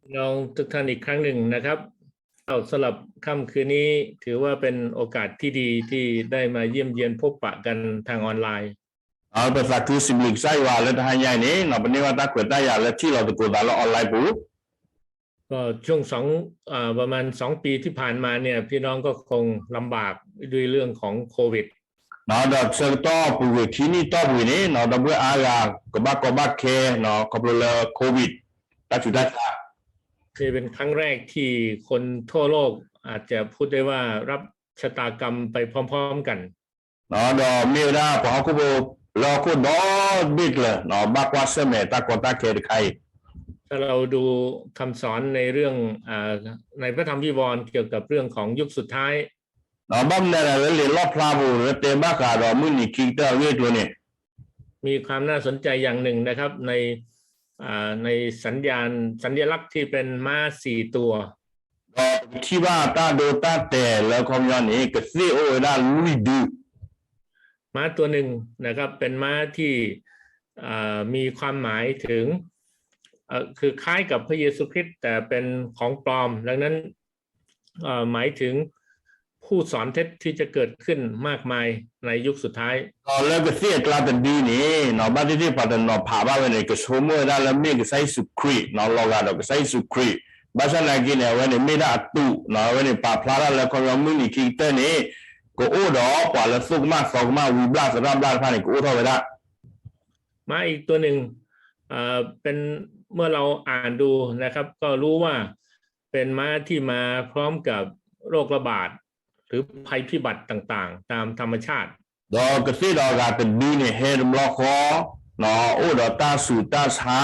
พี่น้องทุกท่านอีกครั้งหนึ่งนะครับ สำหรับค่ำคืนนี้ถือว่าเป็นโอกาสที่ดีที่ได้มาเยี่ยมเยียนพบปะกันทางออนไลน์ ပသးခုစံးဘျုးကစၢ်ယွၤလၢတဟါညါအံၤန့ၣ် ပန့ၢ်ဘၣ်တၢ်ခွဲးတၢ်ယာ်လၢထံၣ်လိာ်သကိးသးလၢ online ပူၤ ก็ช่วงสอง เอ่อ ประมาณสองปีที่ผ่านมาเนี่ย พี่น้องก็คงลำบาก ด้วยเรื่องของโควิด ဒီးဆၢကတီၢ်ပူၤကွံာ်ခံနံၣ်တီၢ်ပူၤန့ၣ် ဒီပုၢ်ဝဲၢ်အါဂၤ ကဘၣ်ကီဘၣ်ခဲ ခီဖျိလၢ COVID တၢ်ဆူးတၢ်ဆါ นี่เป็นครั้งแรกที่คนทั่วโลกอาจจะพูดได้ว่ารับชะตากรรมไปพร้อมๆกัน ဒီးမ့ၢ်ဝဲဒၣ်ပှၤဟီၣ်ခိၣ်ဖိလၢဟီၣ်ခိၣ်ဒီဘ့ၣ်ကျၢၤ ဘၣ်ကွၢ်ဆၢၣ်မဲာ်တၢ်ကီတၢ်ခဲတခါအံၤ ถ้าเราดูคำสอนในเรื่อง เอ่อ ในพระธรรมวิวรณ์เกี่ยวกับเรื่องของยุคสุดท้าย ဒီးဘၣ်မနုၤလဲၣ်လၢလံာ်လီၣ်ဖျါပူၤလၢတဲဘၣ်ဃးဒီးမုၢ်နံၤခံကတၢၢ်အဂ့ၢ်အကျိၤန့ၣ် มีความน่าสนใจอย่างหนึ่งนะครับ ใน อ่า ในสัญญาณ สัญลักษณ์ที่เป็นม้าสี่ตัว ဒီးပကထံၣ်ဘၣ်တၢ်ဒိတၢ်တဲာ်လၢအခီပညီန့ၣ် ကသ့ၣ်အိၣ်ဝဲဒၣ်လွံၢ်ဒု ม้าตัวหนึ่งนะครับ เป็นม้าที่ เอ่อ มีความหมายถึง เอ่อ คือคล้ายกับพระเยซูคริสต์ แต่เป็นของปลอม ดังนั้น เอ่อ หมายถึงผู้สอนเท็จที่จะเกิดขึ้นมากมายในยุคสุดท้าย ဒီးလၢကသ့ၣ်အကျါတဒုန့ၣ် ဘၣ်သ့ၣ်သ့ၣ်ပှၤတနီၤဖးဘၣ်ဝဲန့ၣ် ကဆိကမိၣ်ဝဲဒၣ်လၢမ့ၢ်ကစၢ်ယ့ၣ်ၡူးခရံာ် လီၤဂာ်ဒီးကစၢ်ယ့ၣ်ၡူးခရံာ် ဘၣ်ဆၣ်သနာ်က့န့ၣ် အဝဲန့ၣ်မ့ၢ်ဒၣ်အတူး အဝဲန့ၣ်ပာ်ဖျါထီၣ်လၢအခီပညီမုၢ်နံၤခံကတၢၢ်န့ၣ် ကအိၣ်ဒီးပှၤလၢသိၣ်ကမၣ်သီကမၣ်ဝံဘျၣ်သရၣ်ဘျၣ်တဖၣ်န့ၣ် ကအိၣ်ထီၣ်ဝဲဒၣ် ม้าอีกตัวหนึ่ง เอ่อ เป็น เมื่อเราอ่านดูนะครับ ก็รู้ว่าเป็นม้าที่มาพร้อมกับโรคระบาด หรือภัยพิบัติต่างๆ ตามธรรมชาติ ဒီးကသ့ၣ်ဒီးအဂၤတဒုန့ၣ် ဟဲတဘျီဃီ အိၣ်ဒီးတၢ်ဆူးတၢ်ဆါ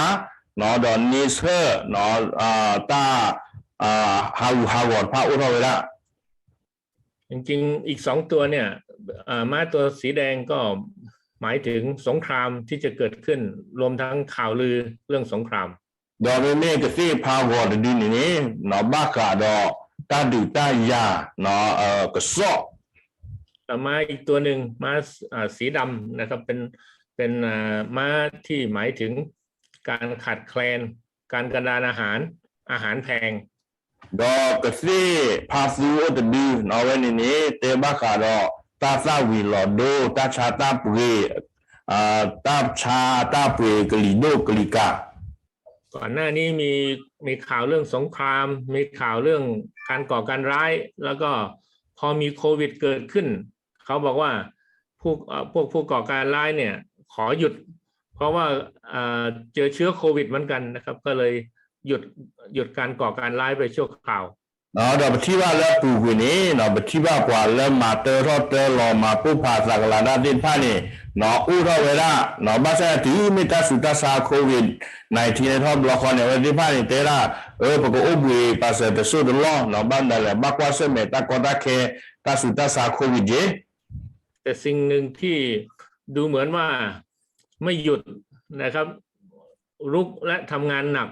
ဒီးန့ဆၢၣ် တၢ် ဟးဂူာ်ဟးဂီၤတဖၣ်အိၣ်ထီၣ်ဝဲဒၣ် จริงๆ อีกสองตัวเนี่ย เอ่อ ม้าตัวสีแดงก็หมายถึงสงครามที่จะเกิดขึ้น รวมทั้งข่าวลือเรื่องสงคราม ဒီးမ့မ့ၢ်ကသ့ၣ်ဖးဂီၤတဒုန့ၣ်န့ၣ် ဘၣ်ဃးဒီးတၢ်ဒုးတၢ်ယၤ ကစီၣ် แต่ม้าอีกตัวหนึ่ง ม้า เอ่อ สีดำนะครับ เป็น เป็น เอ่อ ม้าที่หมายถึงการขาดแคลน การกระดานอาหาร อาหารแพง ဒီးကသ့ၣ်ဖးသူအိၣ်တဒု အဝဲန့ၣ်န့ၣ် တဲဘၣ်ဃးဒီး တၢ်သၣ်ဝံၤလီၤဒိ တၢ်ဆါတၢ်ပှ့ၤ တၢ်ဆါတၢ်ပှ့ၤကလံၤဒိၣ်ကလံၤကး ก่อนหน้านี้มี มีข่าวเรื่องสงคราม มีข่าวเรื่องการก่อการร้าย แล้วก็พอมีโควิดเกิดขึ้น เขาบอกว่าผู้ เอ่อ พวกผู้ก่อการร้ายเนี่ย ขอหยุด เพราะว่า เอ่อ เจอเชื้อโควิดเหมือนกันนะครับ ก็เลยหยุด หยุดการก่อการร้ายไปชั่วคราว ဒီးပထံၣ်ဘၣ်လၢအပူၤကွံာ်န့ၣ် ပထံၣ်ဘၣ်ပှၤလၢမၤတၢထီၣ်တၢလီၤ မၤပိၢ်ဖးသးကလၤတၢ်သ့ၣ်တဖၣ်န့ၣ် အိၣ်ထီၣ်ဝဲဒၣ် ဘၣ်ဆၣ်တုၤမ့ၢ်တၢ်ဆူးတၢ်ဆါ COVID nineteen ထီၣ်တဘျီဃီန့ၣ် အဝဲသ့ၣ်တဖၣ်န့ၣ် တဲဒၣ် အၢ ပကအိၣ်ဘှံးပာ်စၢၤတစိၢ်တလီၢ် ဘၣ်မနုၤလဲၣ် ဘၣ်ကွၢ်ဆၢၣ်မဲာ်တၢ်ကီတၢ်ခဲ တၢ်ဆူးတၢ်ဆါ COVID က့ แต่สิ่งหนึ่งที่ดูเหมือนว่าไม่หยุดนะครับ รุกและทำงานหนัก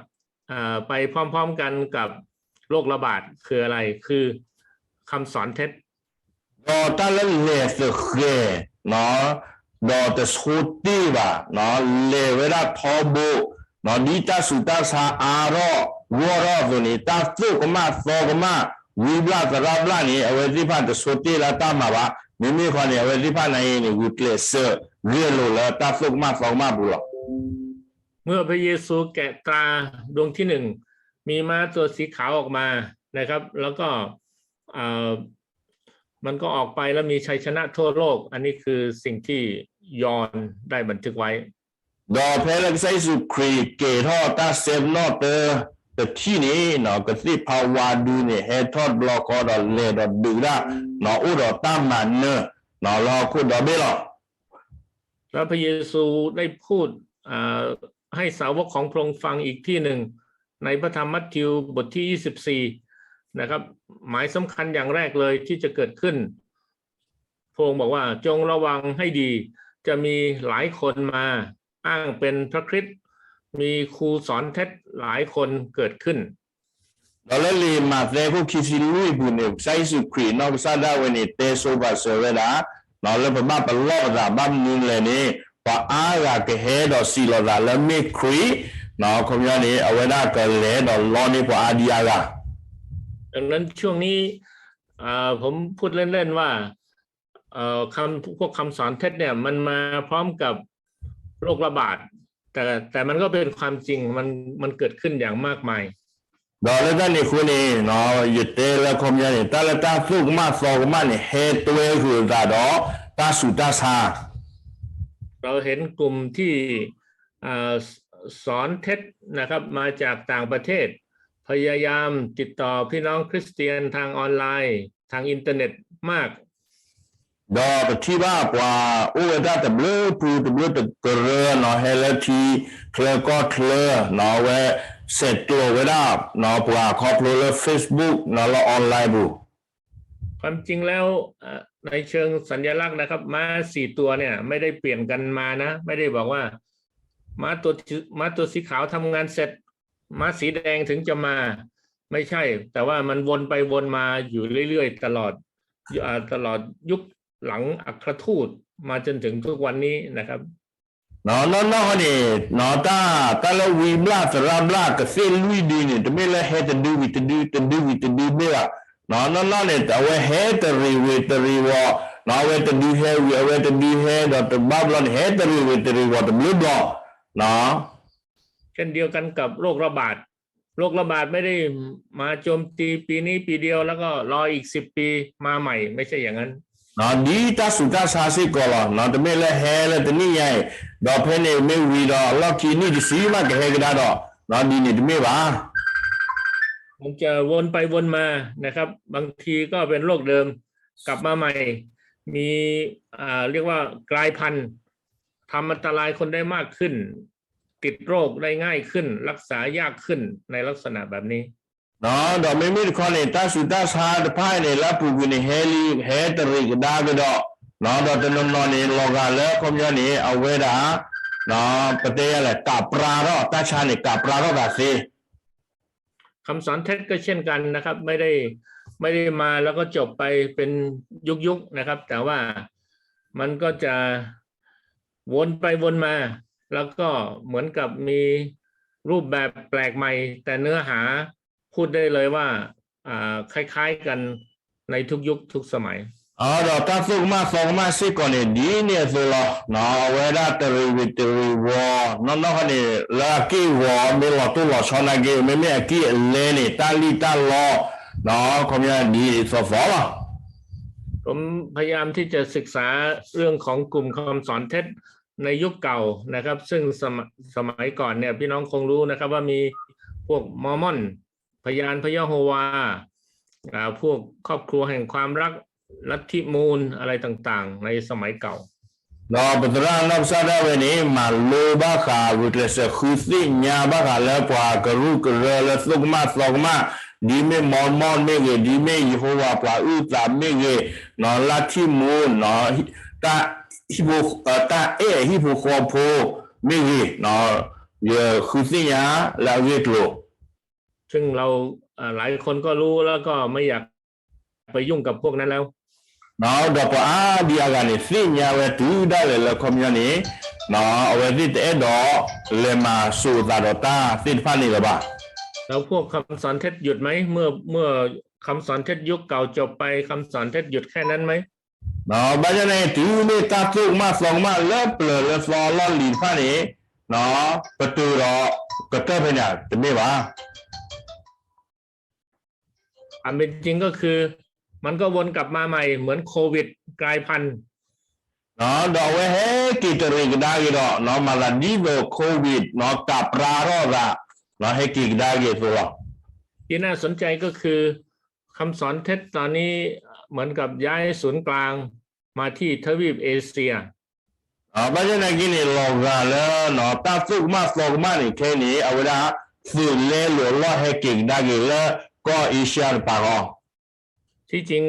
เอ่อ ไปพร้อมๆกันกับโรคระบาดคืออะไร คือคำสอนเท็จ ဒီးတၢ်လၢလဲၤသဃဲၤ ဒီးတဆိတ့ၢ်ဘၣ် လဲၤဝဲဒၣ်ထီဘိ ဒ်တၢ်ဆူးတၢ်ဆါအါထီၣ်ဂီၢ်ထီၣ်အသိးန့ၣ် တၢ်သိၣ်ကမၣ်သီကမၣ် ဝံဘျၣ်သရၣ်ဘျၣ်န့ၣ် အဝဲသ့ၣ်တဖၣ်တဆိတ့ၢ်လၢတၢ်မၤဘၣ်. မ့မ့ၢ်ဃီန့ၣ် အဝဲသ့ၣ်တဖၣ်န့ၣ်အံၤန့ၣ် ဂုာ်ကျဲးစၢးဂဲၤလိာ်လၢတၢ်သိၣ်ကမၣ်သီကမၣ်အပူၤလီၤ. เมื่อพระเยซูแกะตราดวงที่หนึ่ง มีม้าตัวสีขาวออกมานะครับ แล้วก็ เอ่อ มันก็ออกไปแล้วมีชัยชนะทั่วโลก อันนี้คือสิ่งที่ยอห์นได้บันทึกไว้ ဒီးဖဲလၢကစၢ်ယ့ၣ်ၡူးခရံာ်က့ၤထီၣ်တၢ်စဲပနီၣ်တၢတထံၣ်န့ၣ် ကသ့ၣ်ဖးဝါဒုန့ၣ် ဟဲထီၣ်တဘျီဃီဒီးလဲၤဒီးဒုးဒၣ် အိၣ်ဒီးတၢ်မၤနၢၤ လၢဟီၣ်ခိၣ်ဒီဘ့ၣ်လီၤ. แล้วพระเยซูได้พูด เอ่อ ให้สาวกของพระองค์ฟังอีกที่หนึ่ง ในพระธรรมมัทธิวบทที่ยี่สิบสี่นะครับ หมายสำคัญอย่างแรกเลยที่จะเกิดขึ้น พระองค์บอกว่าจงระวังให้ดี จะมีหลายคนมาอ้างเป็นพระคริสต์ มีครูสอนเท็จหลายคนเกิดขึ้น ဒီးလၢလံာ်မးသဲခိၣ်ခံဆံလွံၢ်အပူၤန့ၣ် ကစၢ်ယ့ၣ်ၡူးခရံာ်နီၢ်ကစၢ်ဒၣ်ဝဲန့ၣ် တဲဆိပာ်စၢၤဝဲဒၣ် လၢပဘၣ်ပလီၢ်ပသးဘၣ်မနုၤလဲၣ်န့ၣ် ပှၤအါဂၤကဟဲဒီးစံးလီၤသးလၢမ့ၢ်ခရံာ် ခီပညီန့ၣ် အဝဲဒၣ်ကလဲၤဒီးလီန့ၢ်ပှၤအါဒံအါဂၤ ดังนั้นช่วงนี้ อ่า ผมพูดเล่นๆว่า เอ่อ คำ พวกคำสอนเท็จเนี่ยมันมาพร้อมกับโรคระบาด แต่ แต่มันก็เป็นความจริง มัน มันเกิดขึ้นอย่างมากมาย ဒီးလၢတၢ်န့ၣ်အဃိန့ၣ် ယတဲလၢခီပညီန့ၣ် တၢ်လၢတၢ်သိၣ်ကမၣ်သီကမၣ်န့ၣ် ဟဲတွဲဃုာ်အသးဒီးတၢ်ဆူးတၢ်ဆါ เราเห็นกลุ่มที่ อ่า สอนเท็จนะครับ มาจากต่างประเทศ พยายามติดต่อพี่น้องคริสเตียนทางออนไลน์ ทางอินเทอร์เน็ตมาก ဒီးပထံၣ်ဘၣ်ပှၤအိၣ်ဝဲဒၣ်တဘျုးဖုတဘျုးတကရၢနီၤ ဟဲလၢထံချၢကီၢ်ချၢနီၤ အဝဲဆဲးကျိးဝဲဒၣ်နီၤ ပှၤခီဖျိလၢ Facebook နီၤ လၢ online ပူၤ ความจริงแล้ว เอ่อ ในเชิงสัญลักษณ์นะครับ ม้าสี่ตัวเนี่ยไม่ได้เปลี่ยนกันมานะ ไม่ได้บอกว่า ม้าตัว ม้าตัวสีขาวทำงานเสร็จ ม้าสีแดงถึงจะมา ไม่ใช่ แต่ว่ามันวนไปวนมาอยู่เรื่อยๆ ตลอด อ่า ตลอดยุคหลังอัครทูตมาจนถึงทุกวันนี้นะครับ နီၢ်နီၢ်ဟီန့ၣ် တၢ် တၢ်လၢဝံဘျၣ်သရၣ်ဘျၣ်ကသ့ၣ်လွံၢ်ဒုန့ၣ် တမ့ၢ်လၢဟဲတဒုဝံၤတဒု တဒုဝံၤတဒု တမ့ၢ်ဘၣ် နီၢ်နီၢ်န့ၣ် အဝဲဟဲတရံးဝ့ၤတရံးဝီၤ နီၢ် အဝဲတဒုဟဲဝံၤ အဝဲတဒုဟဲဒီးတဘၣ်ဘျီန့ၣ် ဟဲတရံးဝ့ၤတရံးဝီၤတဘျုးဘျီ နီၢ် เช่นเดียวกันกับโรคระบาด โรคระบาดไม่ได้มาโจมตีปีนี้ปีเดียวแล้วก็รออีกสิบปีมาใหม่ ไม่ใช่อย่างนั้น ဒ်တၢ်ဆူးတၢ်ဆါစ့ၢ်ကီးလီၤ နီၢ် တမ့ၢ်လၢဟဲလၢတနံၣ်ညါအံၤ ဒီးဖဲန့ၣ်မ့ၢ်ဝံၤဒီးလီၢ်ခံနံၣ်တဆံမးကဟဲကဒါဒီး နီၢ် ဒ်န့ၣ်တမ့ၢ်ဘၣ် มันจะวนไปวนมา นะครับ บางทีก็เป็นโรคเดิม กลับมาใหม่ มี อ่า เรียกว่ากลายพันธุ์ ทำอันตรายคนได้มากขึ้น ติดโรคได้ง่ายขึ้น รักษายากขึ้น ในลักษณะแบบนี้ နီၢ် ဒီးမ့မ့ၢ်တခီန့ၣ် တၢ်ဆူးတၢ်ဆါတဖၣ်န့ၣ် လၢအပူၤကွံာ်န့ၣ် ဟဲလံ ဟဲတရံးကဒါကဒီး နီၢ် ဒီးတနီၤနီၤန့ၣ် လီၤဂာ်လၢခီပညီန့ၣ် အဝဲဒၣ် နီၢ် ပတဲယၤလဲၣ် ကးပြါထီၣ် တၢ်ဆါန့ၣ် ကးပြါထီၣ်သးသ့ คำสอนเท็จก็เช่นกันนะครับ ไม่ได้ ไม่ได้มาแล้วก็จบไปเป็นยุคๆ นะครับ แต่ว่ามันก็จะวนไปวนมา แล้วก็เหมือนกับมีรูปแบบแปลกใหม่ แต่เนื้อหาพูดได้เลยว่า อ่า คล้ายๆกันในทุกยุคทุกสมัย ဒီးတၢ်သိၣ်ကမၣ်သီကမၣ်စ့ၢ်ကီးန့ၣ် ဒ်န့ၣ်အသိးလီၤ. အဝဲဒၣ်တရံးဝ့ၤတရံးဝီၤ နီၢ်နီၢ်ခီန့ၣ် လၢအက့ၢ်အဂီၤ မ့ၢ်လီၤတိၢ်လီၤဆီနာ်က့ မ့မ့ၢ်အက့ၢ်အလဲန့ၣ် တၢ်လံၣ်တၢ်လီ နီၢ် ခီပညီဒ်သိးသိးလီၤ. ผมพยายามที่จะศึกษาเรื่องของกลุ่มคำสอนเท็จในยุคเก่านะครับ ซึ่งสม- สมัยก่อนเนี่ย พี่น้องคงรู้นะครับ ว่ามีพวกมอร์มอน พยานพระยะโฮวา อ่า พวกครอบครัวแห่งความรัก ลัทธิมูน อะไรต่างๆ ในสมัยเก่า ဒီးပသရၣ်နီၢ်ကစၢ်ဒၣ်ဝဲန့ၣ် မၤလိဘၣ်ဃး ဂုာ်ကျဲးစၢးဃုသ့ၣ်ညါဘၣ်ဃးလၢပှၤကရူၢ်ကရၢလၢသိၣ်ကမၣ်သီကမၣ် ဒ်မ့ၢ်မီမီၢ်မ့ၢ်ဂ့ၤ ဒ်မ့ၢ်ယဟိဝၤပှၤအုၣ်သးမ့ၢ်ဂ့ၤ နီၢ် လၢထံမူ နီၢ် တၢ် တၢ်အဲၣ်ဟံၣ်ဖိဃီဖိမ့ၢ်ဂ့ၤ နီၢ် ယဃုသ့ၣ်ညါလၢအဂ့ၢ်အကျိၤ ซึ่งเรา เอ่อ หลายคนก็รู้แล้วก็ไม่อยากไปยุ่งกับพวกนั้นแล้ว ဒီးပှၤအါဒံအါဂၤန့ၣ် သ့ၣ်ညါဝဲတုၤဒၣ်လဲာ်လၢခီပညီန့ၣ် နီၢ် အဝဲသ့ၣ်တအဲၣ်ဒိးလဲၤမၤစိာ်အသးဒီးတၢ်သ့ၣ်တဖၣ်န့ၣ်လၢၤဘၣ်. แล้วพวกคำสอนเท็จหยุดไหม เมื่อ เมื่อ คำสอนเท็จยุคเก่าจบไป คำสอนเท็จหยุดแค่นั้นไหม ဘၣ်ဆၣ်န့ၣ် တုၤမ့ၢ်တၢ်သိၣ်ကမၣ်သီကမၣ်လၢပျၢၤလၢသီလီၢ်လံၤတဖၣ်န့ၣ် နီၢ် ပတုာ်ဒီး ကတၢၢ်ဖဲန့ၣ် တမ့ၢ်ဘၣ် ความเป็นจริงก็คือ มันก็วนกลับมาใหม่เหมือนโควิดกลายพันธุ์ နီၢ် ဒီးအဝဲဟဲက့ၤတရံးကဒါက့ၤဒီး နီၢ် မၤသးဒ်သိး COVID နီၢ် ကးပြါထီၣ်သး နီၢ် ဟဲက့ၤကဒါက့ၤအသိးလီၤ. ที่น่าสนใจก็คือ คำสอนเท็จตอนนี้เหมือนกับย้ายศูนย์กลางมาที่ทวีปเอเชีย ဘၣ်ဆၣ်သနာ်က့န့ၣ် လီၤဂာ်လၢ နီၢ် တၢ်သိၣ်ကမၣ်သီကမၣ်န့ၣ် ခဲအံၤန့ၣ် အဝဲဒၣ်သုးလဲလိာ်အလီၢ်ဟဲက့ၤကဒါက့ၤလၢကီၢ်အ့ရှၢၣ်တပၤဃီ ที่จริง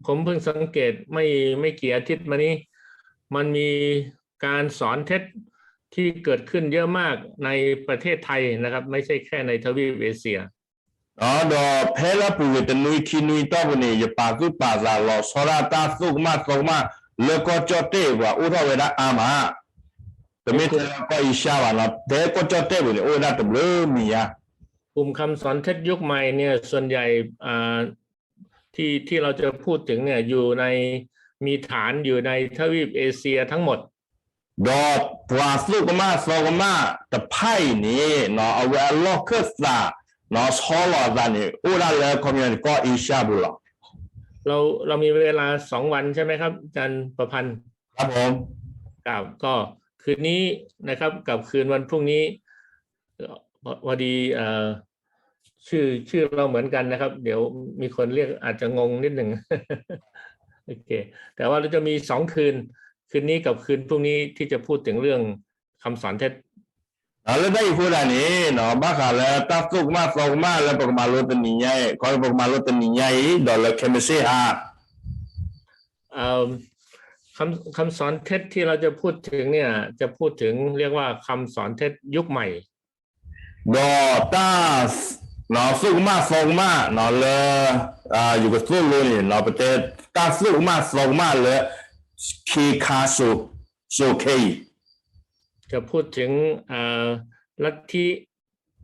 ผมเพิ่งสังเกตไม่ไม่กี่อาทิตย์มานี้ มันมีการสอนเท็จที่เกิดขึ้นเยอะมากในประเทศไทยนะครับ ไม่ใช่แค่ในทวีปเอเชีย ဒီးဖဲလၢပူၤကွံာ်တနွံခံနွံတီၢ်ပူၤန့ၣ် ယပာ်သူၣ်ပာ်သးလီၤဆီဒၣ်တၢ်သိၣ်ကမၣ်သီကမၣ်လၢကီၢ်ကၠီၣ်တဲၣ်ပှၤအိၣ်ထီၣ်ဝဲဒၣ်အါမး တမ့ၢ်ထဲလၢကီၢ်အ့ရှါဘၣ်နီၤ, ထဲကီၢ်ကၠီၣ်တဲၣ်ပူၤန့ၣ် အိၣ်ဝဲဒၣ်တဘျုးမံၤညါ. กลุ่มคำสอนเทศยุคใหม่เนี่ย ส่วนใหญ่ อ่า ที่ ที่เราจะพูดถึงเนี่ย อยู่ใน มีฐานอยู่ในทวีปเอเชียทั้งหมด ဒီးပှၤသိၣ်ကမၣ်သီကမၣ်တဖၣ်အံၤန့ၣ်နီၤ အဝဲအလီၢ်ခၢၣ်သး နီၤ ဆီလီၤအသးန့ၣ် အိၣ်ဒၣ်လၢခီပညီန့ၣ် ကီၢ်အ့ရှါပူၤလီၤ. เรา เรามีเวลาสองวันใช่ไหมครับ อาจารย์ประพันธ์ ครับผม ครับ ก็ คืนนี้นะครับ กับคืนวันพรุ่งนี้ พอ พอดี เอ่อ ชื่อ ชื่อเราเหมือนกันนะครับ เดี๋ยวมีคนเรียกอาจจะงงนิดหนึ่ง โอเค แต่ว่าเราจะมีสองคืน คืนนี้กับคืนพรุ่งนี้ที่จะพูดถึงเรื่องคำสอนเท็จ လၢတၢ်အံၤအဃိသတးန့ၣ်နီၤ ဘၣ်ဃးလၢတၢ်သိၣ်ကမၣ်သီကမၣ်လၢပကမၤလိတနံၤညါအံၤ ခီပကမၤလိတနံၤညါအံၤ ဒီးလၢခဲမုၢ်ဆ့ၣ်ဟါ คำ คำสอนเท็จที่เราจะพูดถึงเนี่ย จะพูดถึงเรียกว่าคำสอนเท็จยุคใหม่ ဒီးတၢ် သိၣ်ကမၣ်သီကမၣ်နီၤ လၢ ယကသိၣ်လိန့ၣ်နီၤ ပတဲတၢ်သိၣ်ကမၣ်သီကမၣ်လၢ ခ့ခါစိၤ စိၤခဲအံၤ จะพูดถึง เอ่อ ลัทธิ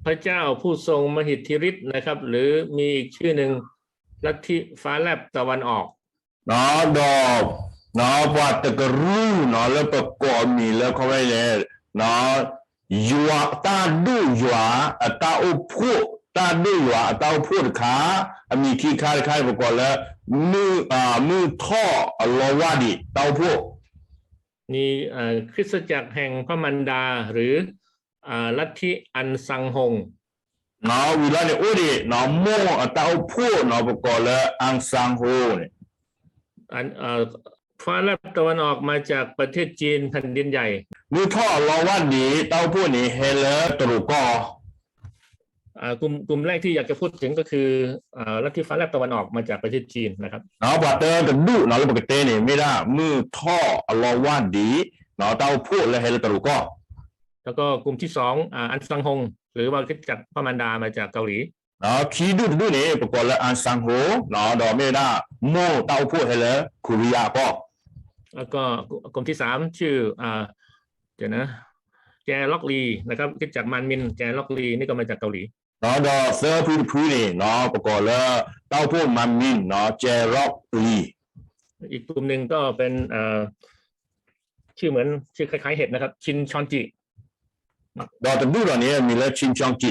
พระเจ้าผู้ทรงมหิทธิฤทธิ์นะครับ หรือมีอีกชื่อหนึ่ง ลัทธิฟ้าแลบตะวันออก ဒီး ပှၤတကရူၢ်နီၤ လၢပကိးအမံၤလၢခီပညီန့ၣ် ယွၤ တၢ်ဒိၣ်ယွၤအတၢ်အိၣ်ဖှိၣ် တၢ်ဒိၣ်ယွၤအတၢ်အိၣ်ဖှိၣ်တခါ အမံၤခံခါတခါန့ၣ် ပကိးလၢ မုၢ် မုၢ်ထီၣ်အလီဝၢ်ဒံးတၢ်အိၣ်ဖှိၣ် นี่ เอ่อ คริสตจักรแห่งพระมารดา หรือ เอ่อ ลัทธิอันซังฮง ဝံၤလီၤန့ၣ် အိၣ်ဒံး မိၢ်အတၢ်အိၣ်ဖှိၣ်နီၤ ပကိးလၢ အၣ်စၣ်ဟိန့ၣ် อัน เอ่อ ฟ้าแลบตะวันออกมาจากประเทศจีนแผ่นดินใหญ่ မုၢ်ထီၣ်အလီဝၢ်ဒံးတၢ်အိၣ်ဖှိၣ်န့ၣ် ဟဲလၢတရူးကီၢ် อ่ากลุ่ม กลุ่มแรกที่อยากจะพูดถึงก็คือ เอ่อ ลัทธิฟ้าแลบตะวันออกมาจากประเทศจีนนะครับ ပှၤတၢတဒူၣ်နီၤ လၢပကတဲန့ၣ် မ့ၢ်ဒၣ်မုၢ်ထီၣ်အလီဝၢ်ဒံး တၢ်အိၣ်ဖှိၣ်လၢဟဲလၢတရူးကီၢ် แล้วก็กลุ่มที่สอง อ่า อันซังฮง หรือว่าคริสตจักรพระมารดามาจากเกาหลี ခံဒူၣ်တဒူၣ်န့ၣ် ပကိးလၢ အၣ်စၣ်ဟိ ဒီးမ့ၢ်ဝဲဒၣ် မိၢ်တၢ်အိၣ်ဖှိၣ်ဟဲလၢ ခိရံယါအကီၢ် แล้วก็กลุ่มที่สามชื่อ อ่า เดี๋ยวนะ แจร็อกลีนะครับ คริสตจักรมานมิน แจร็อกลี นี่ก็มาจากเกาหลี ဒီးသၢဖုတဖုန့ၣ် ပကိးလၢ တၢ်အိၣ်ဖှိၣ်မၢ်မံၣ် แจร็อกลี อีกกลุ่มหนึ่งก็เป็น เอ่อ ชื่อเหมือน ชื่อคล้ายๆเห็ดนะครับ ชินชอนจิ ဒီးတဒူၣ်ဒီးန့ၣ် မံၤလၢ ชินชอนจิ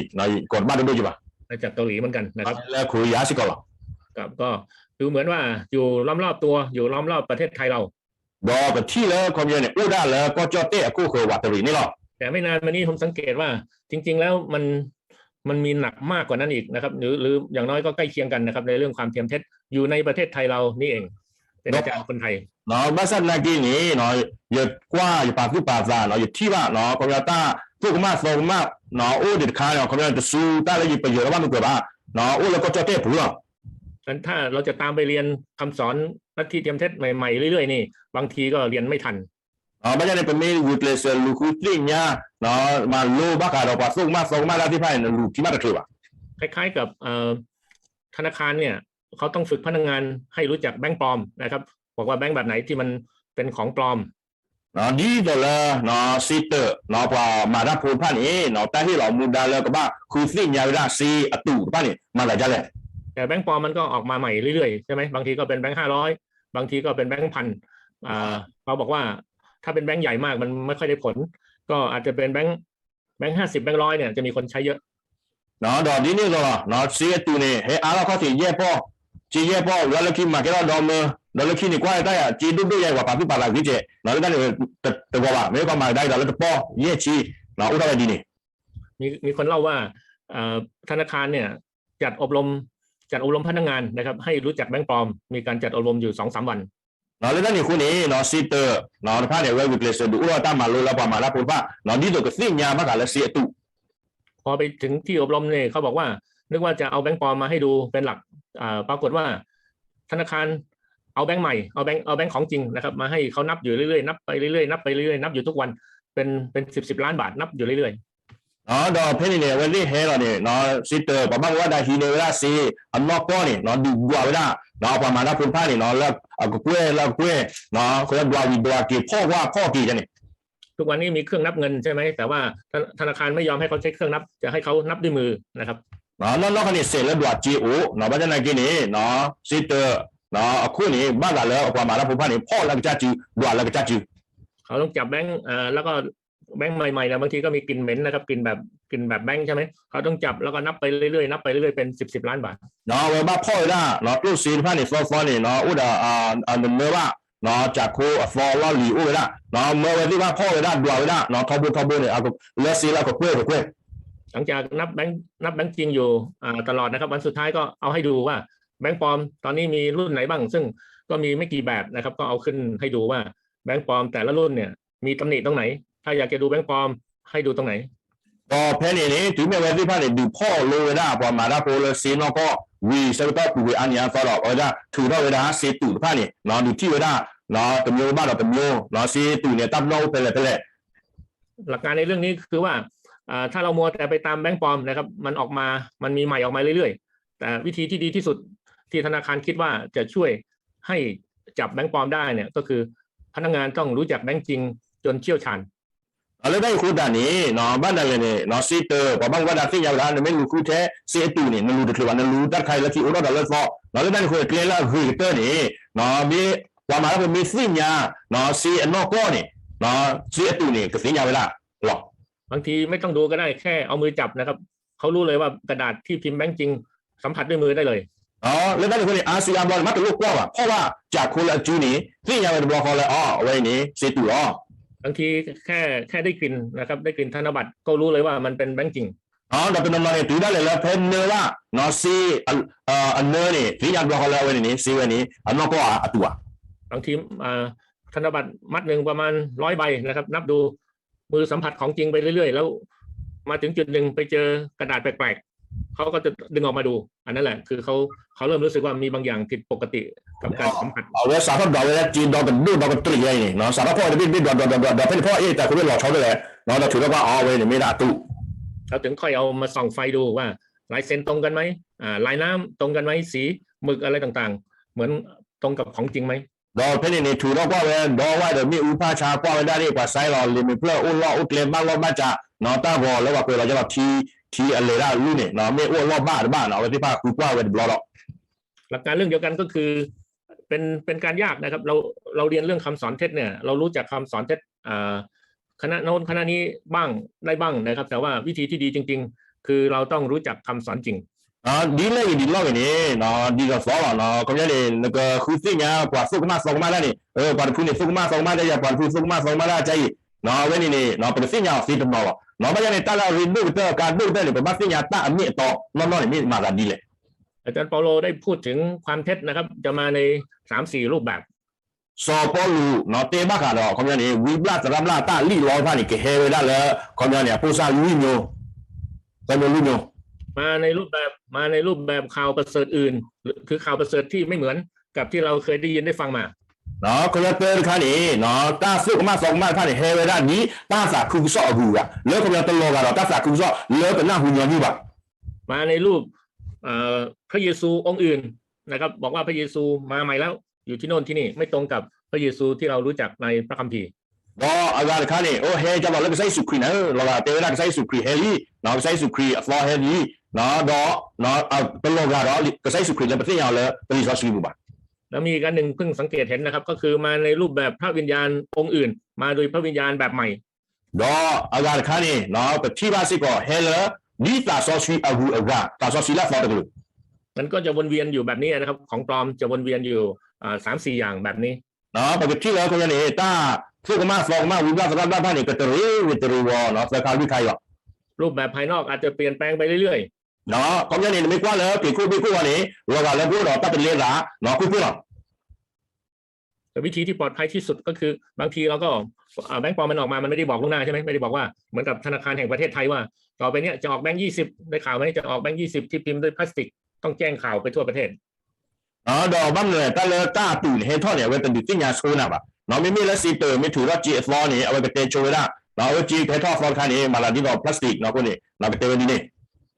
ကိးတဘၣ်ဒိၣ်ဒိၣ်ယဘၣ် มาจากเกาหลีเหมือนกันนะครับ လၢခိရံယါစ့ၢ်ကီးလီၤ ครับ ก็ดูเหมือนว่าอยู่ล้อมรอบตัว อยู่ล้อมรอบประเทศไทยเรา ဒီးပထံၣ်လၢခီပညီန့ၣ် အိၣ်ဒၣ်လၢကီၢ်ကၠီၣ်တဲၣ်အခိၣ်ဃၢၤဝးတရံးန့ၣ်လီၤ แต่ไม่นานมานี้ผมสังเกตว่า จริงๆแล้วมัน มันมีหนักมากกว่านั้นอีกนะครับ หรือ หรืออย่างน้อยก็ใกล้เคียงกันนะครับ ในเรื่องความเทียมเท็จ อยู่ในประเทศไทยเรานี่เอง เป็นอาจารย์คนไทย ဘၣ်ဆၣ်သနာ်က့န့ၣ် ယကွၢ်ယပာ်သူၣ်ပာ်သးနီၤ ယထံၣ်ဘၣ်နီၤ ခီပညီတၢ်သိၣ်ကမၣ်သီကမၣ်နီၤ အိၣ်ဒံးတခါနီၤ ခီပညီတစူၤတၢ်လၢယပယီၤလၢဘၣ်မုၢ်ကွဲးဘၣ်နီၤ အိၣ်လၢကီၢ်ကၠီၣ်တဲၣ်ပူၤလီၤ งั้นถ้าเราจะตามไปเรียนคำสอนลัทธิเทียมเท็จใหม่ๆเรื่อยๆนี่ บางทีก็เรียนไม่ทัน ဘၣ်ဆၣ်န့ၣ် ပမ့ၢ်ဂုာ်ကျဲးစၢးလူၤဃုသ့ၣ်ညါ မၤလိဘၣ်ဃးဒီးပှၤသိၣ်ကမၣ်သီကမၣ်တၢ်သ့ၣ်တဖၣ်န့ၣ် လူၤခံဘၣ်တချုးဘၣ် คล้ายๆกับ เอ่อ ธนาคารเนี่ย เขาต้องฝึกพนักงานให้รู้จักแบงก์ปลอมนะครับ บอกว่าแบงก์แบบไหนที่มันเป็นของปลอม ဒ်သိးလၢ စ့တၢး ပှၤမၤတၢ်ဖိတဖၣ်န့ၣ် တၢ်ဟ့ၣ်လီၤမူဒါလၢကဘၣ်ဃုသ့ၣ်ညါဝဲဒၣ် စ့အတုးတဖၣ်န့ၣ် မၤသးဒ်လဲၣ် แต่แบงก์ปลอมมันก็ออกมาใหม่เรื่อยๆใช่ไหม บางทีก็เป็นแบงก์ห้าร้อย บางทีก็เป็นแบงก์พัน อ่า เขาบอกว่าถ้าเป็นแบงก์ใหญ่มากมันไม่ค่อยได้ผล ก็อาจจะเป็นแบงก์ แบงก์ห้าสิบ แบงก์ร้อยเนี่ยจะมีคนใช้เยอะ ဒီးဒ်န့ၣ်အသိးလီၤ စ့အတုးန့ၣ် ဟဲအါထီၣ်ခီၣ်ထံးယဲၢ်ပီၢ် စ့ယဲၢ်ပီၢ် လၢလၢခံမၤကဲထီၣ်ဒီမၢ ဒီးလၢခံန့ၣ်ကွၢ်တၢ်ယၤ စ့ဒိၣ်ဒိၣ်ယဲၢ်ပှၤပာ်သူၣ်ပာ်သးဂ့ၤကဲး လၢတၢ်န့ၣ် တဂီၤဘၣ် မ့ၢ်ကီမၤကဒါက့ၤဒီးလၢတပီၢ်ယဲၢ်ဆံ အိၣ်ထီၣ်ဝဲဒ်န့ၣ် มี มีคนเล่าว่า เอ่อ ธนาคารเนี่ยจัดอบรม จัดอบรมพนักงานนะครับ ให้รู้จักแบงก์ปลอม มีการจัดอบรมอยู่สองสามวัน လၢတၢ်န့ၣ်အဃိန့ၣ် စ့တၢး တဖၣ်န့ၣ် အဝဲဂုာ်ကျဲးစၢးဒုးအိၣ်ထီၣ်တၢ်မၤလိလၢပှၤမၤတၢ်ဖိတဖၣ် ဒ်သိးကသ့ၣ်ညါဘၣ်ဃးလၢစ့အတုး พอไปถึงที่อบรมเนี่ยเขาบอกว่านึกว่าจะเอาแบงก์ปลอมมาให้ดูเป็นหลัก อ่า ปรากฏว่า เอาแบงก์ใหม่ เอาแบงก์ เอาแบงก์ของจริงนะครับ มาให้เขานับอยู่เรื่อยๆ นับไปเรื่อยๆ นับไปเรื่อยๆ นับอยู่ทุกวัน เป็น เป็นสิบสิบล้านบาท นับอยู่เรื่อยๆ ဒီးဖဲန့ၣ်န့ၣ် အဝဲသ့ၣ်ဟဲလီၤန့ၣ် စ့တၢး ပှၤဘၣ်မူဘၣ်ဒါဟံးန့ၢ်ဝဲဒၣ်စ့အနီၢ်ကီၢ်န့ၣ် ဒုးဒွးဝဲဒၣ် ပှၤမၤတၢ်ဖိတဖၣ်န့ၣ် လၢအကကွဲၢ်လၢအကကွဲၢ် ဒွးဝံၤဒွးက့ၤ ဖီၣ်ဝါဖီၣ်က့ၤန့ၣ် ทุกวันนี้มีเครื่องนับเงินใช่ไหม แต่ว่าธนาคารไม่ยอมให้เขาใช้เครื่องนับ จะให้เขานับด้วยมือนะครับ နီၢ်နီၢ်ခီန့ၣ် စဲးလၢဒွးစ့အိၣ် ဘၣ်ဆၣ်သနာ်က့န့ၣ် စ့တၢး အခိၣ်န့ၣ် ဘၣ်သးလၢပှၤမၤတၢ်ဖိတဖၣ်န့ၣ် ဖီၣ်လၢကစၢ်စု ဒွးလၢကစၢ်စု เขาต้องจับแบงก์เอ่อแล้วก็แบงก์ใหม่ๆนะบางทีก็มีกลิ่นเหม็นนะครับกลิ่นแบบกลิ่นแบบแบงก์ใช่ไหมเขาต้องจับแล้วก็นับไปเรื่อยๆนับไปเรื่อยๆเป็นสิบสิบล้านบาท အဝဲဘၣ်ဖီၣ်ဝဲဒၣ် ကျိၣ်စ့တဖၣ်န့ၣ် သီသီန့ၣ် အိၣ်ဒီး နမၢဘၣ် ကၠးခိအသီလီၢ်လံၤအိၣ်ဝဲဒၣ် မၢဝဲသ့ၣ်တဖၣ်ဖီၣ်ဝဲဒၣ် ဒွးဝဲဒၣ် ထီဘိထီဘိန့ၣ် လၢစ့လၢအကကွဲၢ်ကကွဲၢ် หลังจากนับแบงก์นับแบงก์จริงอยู่อ่าตลอดนะครับวันสุดท้ายก็เอาให้ดูว่าแบงก์ปลอมตอนนี้มีรุ่นไหนบ้างซึ่งก็มีไม่กี่แบบนะครับก็เอาขึ้นให้ดูว่าแบงก์ปลอมแต่ละรุ่นเนี่ยมีตำหนิตรงไหนถ้าอยากจะดูแบงก์ปลอมให้ดูตรงไหน ဒီးဖဲန့ၣ်န့ၣ် တုၤမ့ၢ်ဝဲသ့ၣ်တဖၣ်န့ၣ် ဒုးဖီၣ်လိဝဲဒၣ် ပှၤမၤတၢ်ဖိလၢစ့နီၢ်ကီၢ် ဝံၤဆၢကတီၢ်ပူၤကွံာ်အါနံၤအါသီဒီး အဝဲဒၣ်ထုးထီၣ်ဝဲဒၣ်စ့တူာ်တဖၣ်န့ၣ် ဒုးထံၣ်ဝဲဒၣ် တမျိုးဘၣ်ဒီးတမျိုး စ့တူာ်န့ၣ် တၢ်ပနီၣ်အိၣ်ဖဲလဲၣ်ဖဲလဲၣ် หลักการในเรื่องนี้คือว่าเอ่อถ้าเรามัวแต่ไปตามแบงก์ปลอมนะครับมันออกมามันมีใหม่ออกมาเรื่อยๆแต่วิธีที่ดีที่สุดที่ธนาคารคิดว่าจะช่วยให้จับแบงก์ปลอมได้เนี่ยก็คือพนักงานต้องรู้จักแบงก์จริงจนเชี่ยวชาญ လၢတၢ်အံၤအဃိသတးန့ၣ် ဘၣ်နၤလဲၣ်န့ၣ် စ့တၢး ပှၤဘၣ်မူဘၣ်ဒါသ့ၣ်ညါဝဲဒၣ် နမ့ၢ်လူၤဃုထဲစ့အတူာ်န့ၣ် နလူၤတချုးဘၣ် နလူၤတၢ်တခါအံၤလၢခံအိၣ်ထီၣ်ဒီးလၢသီ လၢတၢ်န့ၣ်အဃိ ကျဲလၢအဂ့ၤကတၢၢ်န့ၣ် မ့ၢ်ပှၤမၤတၢ်ဖိမ့ၢ်သ့ၣ်ညါ စ့အနီၢ်ကီၢ်န့ၣ် စ့အတူာ်န့ၣ် ကသ့ၣ်ညါဝဲဒၣ်လီၤ บางทีไม่ต้องดูก็ได้แค่เอามือจับนะครับเขารู้เลยว่ากระดาษที่พิมพ์แบงก์จริงสัมผัสด้วยมือได้เลย လၢတၢ်န့ၣ်အဃိန့ၣ် အါစုအါဘျီန့ၣ် မ့ၢ်တလိၣ်ကွၢ်ဘၣ် ဖီၣ်ဘၣ်ကၠးခိလၢအစုန့ၣ် သ့ၣ်ညါဝဲတဘျီဃီလၢ အီ အဝဲအံၤန့ၣ် စ့တူာ်လီၤ บางทีแค่แค่ได้กลิ่นนะครับได้กลิ่นธนบัตรก็รู้เลยว่ามันเป็นแบงก์จริง ဒီးတနီၤနီၤန့ၣ် တုၤဒၣ်လဲာ်လၢဖဲနၢဘၣ် စ့ အနၢန့ၣ် သ့ၣ်ညါတဘျီဃီလၢအဝဲန့ၣ်န့ၣ် စ့ဝဲန့ၣ် အနီၢ်ကီၢ်အတူာ်ဧါ บางทีอ่าธนบัตรมัดหนึ่งประมาณร้อยใบนะครับนับดูมือสัมผัสของจริงไปเรื่อยๆแล้วมาถึงจุดหนึ่งไปเจอกระดาษแปลกๆเขาก็จะดึงออกมาดูอันนั้นแหละคือเขาเขาเริ่มรู้สึกว่ามีบางอย่างผิดปกติกับการสัมผัส အဝဲစးထီၣ်ဒွးဝဲဒၣ်စ့ဒီးကဒိၣ်ဒီးကတြံးယဲအံၤန့ၣ် စးထီၣ်ဖီၣ်ဝဲတဘ့ၣ်တဘ့ၣ်ဒွးဒွးဒွးဒွးဒွး ဖဲန့ၣ်ဖီၣ်အ့ၣ်တၢ်ခိဘ့ၣ်လီၤဆီဒၣ်လဲၣ် ဒီးထုးထီၣ်ကွၢ်အီဝဲန့ၣ်မ့ၢ်ဒၣ်အတူာ် เขาถึงค่อยเอามาส่องไฟดูว่าลายเซ็นตรงกันไหมอ่าลายน้ำตรงกันไหมสีหมึกอะไรต่างๆเหมือนตรงกับของจริงไหม ဒီးဖဲန့ၣ်န့ၣ် ထုးထီၣ်ကွၢ်ဝဲ ဒီးဝဲဒီးမ့ၣ်အူဖၣ်ဆါကွၢ်ဝဲဒၣ်န့ၣ် ပှၤစါလီၤ လံာ်မဲာ်ဖျၢၣ်အိၣ်လီၢ်အိၣ်ကျဲဘၣ်လီၢ်ဘၣ်စး တၢ်ဂီၤလၢပှၤကွဲးလီၤကလီၤထံ ထံအလဲၤဒၣ်လူၢ်န့ၣ် မ့ၢ်အိၣ်အလီၢ်ဘၣ်တဘၣ်န့ၣ် အဝဲသ့ၣ်တဖၣ်ဃုကွၢ်ဝဲတဘျီဒီး หลักการเรื่องเดียวกันก็คือ เป็นเป็นการยากนะครับเราเราเรียนเรื่องคำสอนเท็จเนี่ยเรารู้จักคำสอนเท็จอ่าคณะโน้นคณะนี้บ้างได้บ้างนะครับแต่ว่าวิธีที่ดีจริงๆคือเราต้องรู้จักคำสอนจริง ဒ်လဲၣ်ဂ့ၤဒ်လဲၣ်ဂ့ၤန့ၣ် ဒ်သိးသိးလီၤ ခီပညီန့ၣ် နကဃုသ့ၣ်ညါပှၤသိၣ်ကမၣ်သီကမၣ်တၢ်န့ၣ် ပှၤတဖုန့ၣ်သိၣ်ကမၣ်သီကမၣ်တၢ်ယၤ ပှၤတဖုသိၣ်ကမၣ်သီကမၣ်တၢ်ကါအံၤ အဝဲန့ၣ်န့ၣ် ပကသ့ၣ်ညါအီၤသ့တနီၤလီၤ ဘၣ်ဆၣ်န့ၣ် တၢ်လၢအရ့ဒိၣ်ကတၢၢ် ကါဒိၣ်ကတၢၢ်န့ၣ် ပဘၣ်သ့ၣ်ညါတၢ်အမ့ၢ်အတီနီၢ်နီၢ်န့ၣ် မ့ၢ်မၤသးဒ်လဲၣ် อาจารย์เปาโลได้พูดถึงความเท็จนะครับจะมาในสามสี่รูปแบบ စီၤပီလူး တဲဘၣ်ဃးဒီး ခီပညီန့ၣ် ဝံဘျၣ်သရၣ်ဘျၣ်တၢ်လံၣ်လီတဖၣ်န့ၣ် ကဟဲဝဲဒၣ်လၢ ခီပညီန့ၣ် အဖိစၢ်လွံၢ်မျိုး သၢမျိုးလွံၢ်မျိုး มาในรูปแบบมาในรูปแบบข่าวประเสริฐอื่นหรือคือข่าวประเสริฐที่ไม่เหมือนกับที่เราเคยได้ยินได้ฟังมา ခီပညီတၢ်တခါန့ၣ် တၢ်သိၣ်ကမၣ်သီကမၣ်တဖၣ်န့ၣ် ဟဲဝဲဒၣ်ဒ်တၢ်သးခုကစီၣ်အဂုၤအဂၤ လၢခီပညီတလီၤဂာ်ဒီးတၢ်သးခုကစီၣ်လၢပနၢ်ဟူညီနုၢ်ဘၣ် มาในรูปเอ่อพระเยซูองค์อื่นนะครับบอกว่าพระเยซูมาใหม่แล้วอยู่ที่โน่นที่นี่ไม่ตรงกับพระเยซูที่เรารู้จักในพระคัมภีร์ ဒီးအဂၤတခါန့ၣ် အိၣ်ဟဲကၢ်ဘၣ်လၢကစၢ်ယ့ၣ်ၡူးခရံာ်န့ၣ် လီၤဂာ်တဲဝဲဒၣ်ကစၢ်ယ့ၣ်ၡူးခရံာ်ဟဲလံ ကစၢ်ယ့ၣ်ၡူးခရံာ်အသီဟဲလံ ဒီး တလီၤဂာ်ဒီး ကစၢ်ယ့ၣ်ၡူးခရံာ်လၢပသ့ၣ်ညါအီၤလၢပလံာ်စီဆှံပူၤဘၣ် แล้วมีอีกอันหนึ่งเพิ่งสังเกตเห็นนะครับก็คือมาในรูปแบบพระวิญญาณองค์อื่นมาโดยพระวิญญาณแบบใหม่ ဒီးအဂၤတခါန့ၣ် ပထံၣ်ဘၣ်စ့ၢ်ကီးဟဲလၢ ဒ်သးစီဆှံအဂုၤအဂၤ သးစီဆှံလၢအသီတကလုာ် มันก็จะวนเวียนอยู่แบบนี้นะครับของปลอมจะวนเวียนอยู่อ่าสามสี่อย่างแบบนี้ ပကထံၣ်လၢခီပညီန့ၣ် တၢ်သိၣ်ကမၣ်သီကမၣ် ဝံဘျၣ်သရၣ်ဘျၣ်တဖၣ်န့ၣ် ကတရံးဝံၤတရံးဝီၤ သၢခါလွံၢ်ခါအံၤလီၤ รูปแบบภายนอกอาจจะเปลี่ยนแปลงไปเรื่อย ခီပညီန့ၣ် နမ့ၢ်ကွၢ်လၢပ့ၤခိၣ်ဘ့ၣ်ခိၣ်ဝီၤန့ၣ် လီၤဂာ်လၢပအိၣ်ဒီးတၢ်တလဲသး ကွ့ၢ်ကွ့ၢ်လီၤ แต่วิธีที่ปลอดภัยที่สุดก็คือบางทีเราก็อ่าแบงก์ปลอมมันออกมามันไม่ได้บอกล่วงหน้าใช่ไหมไม่ได้บอกว่าเหมือนกับธนาคารแห่งประเทศไทยว่าต่อไปเนี้ยจะออกแบงก์ยี่สิบได้ข่าวไหมจะออกแบงก์ยี่สิบที่พิมพ์ด้วยพลาสติกต้องแจ้งข่าวไปทั่วประเทศ ဒီးဘၣ်မနုၤလဲၣ် တၢ်လၢတၢ်အတူၢ်န့ၣ် ဟဲထီၣ်န့ၣ် အဝဲတဒုးသ့ၣ်ညါဆိနၤဘၣ်, မ့မ့ၢ်လၢစ့တၢး မ့ၢ်ထုးထီၣ်စ့အသီန့ၣ် အဝဲကတဲဆိဝဲဒၣ်, အဝဲစ့ကဟဲထီၣ်အသီတခါန့ၣ် မၤသးဒ်သိး plastic အဃိန့ၣ် ကတဲဝဲဒ်န့ၣ်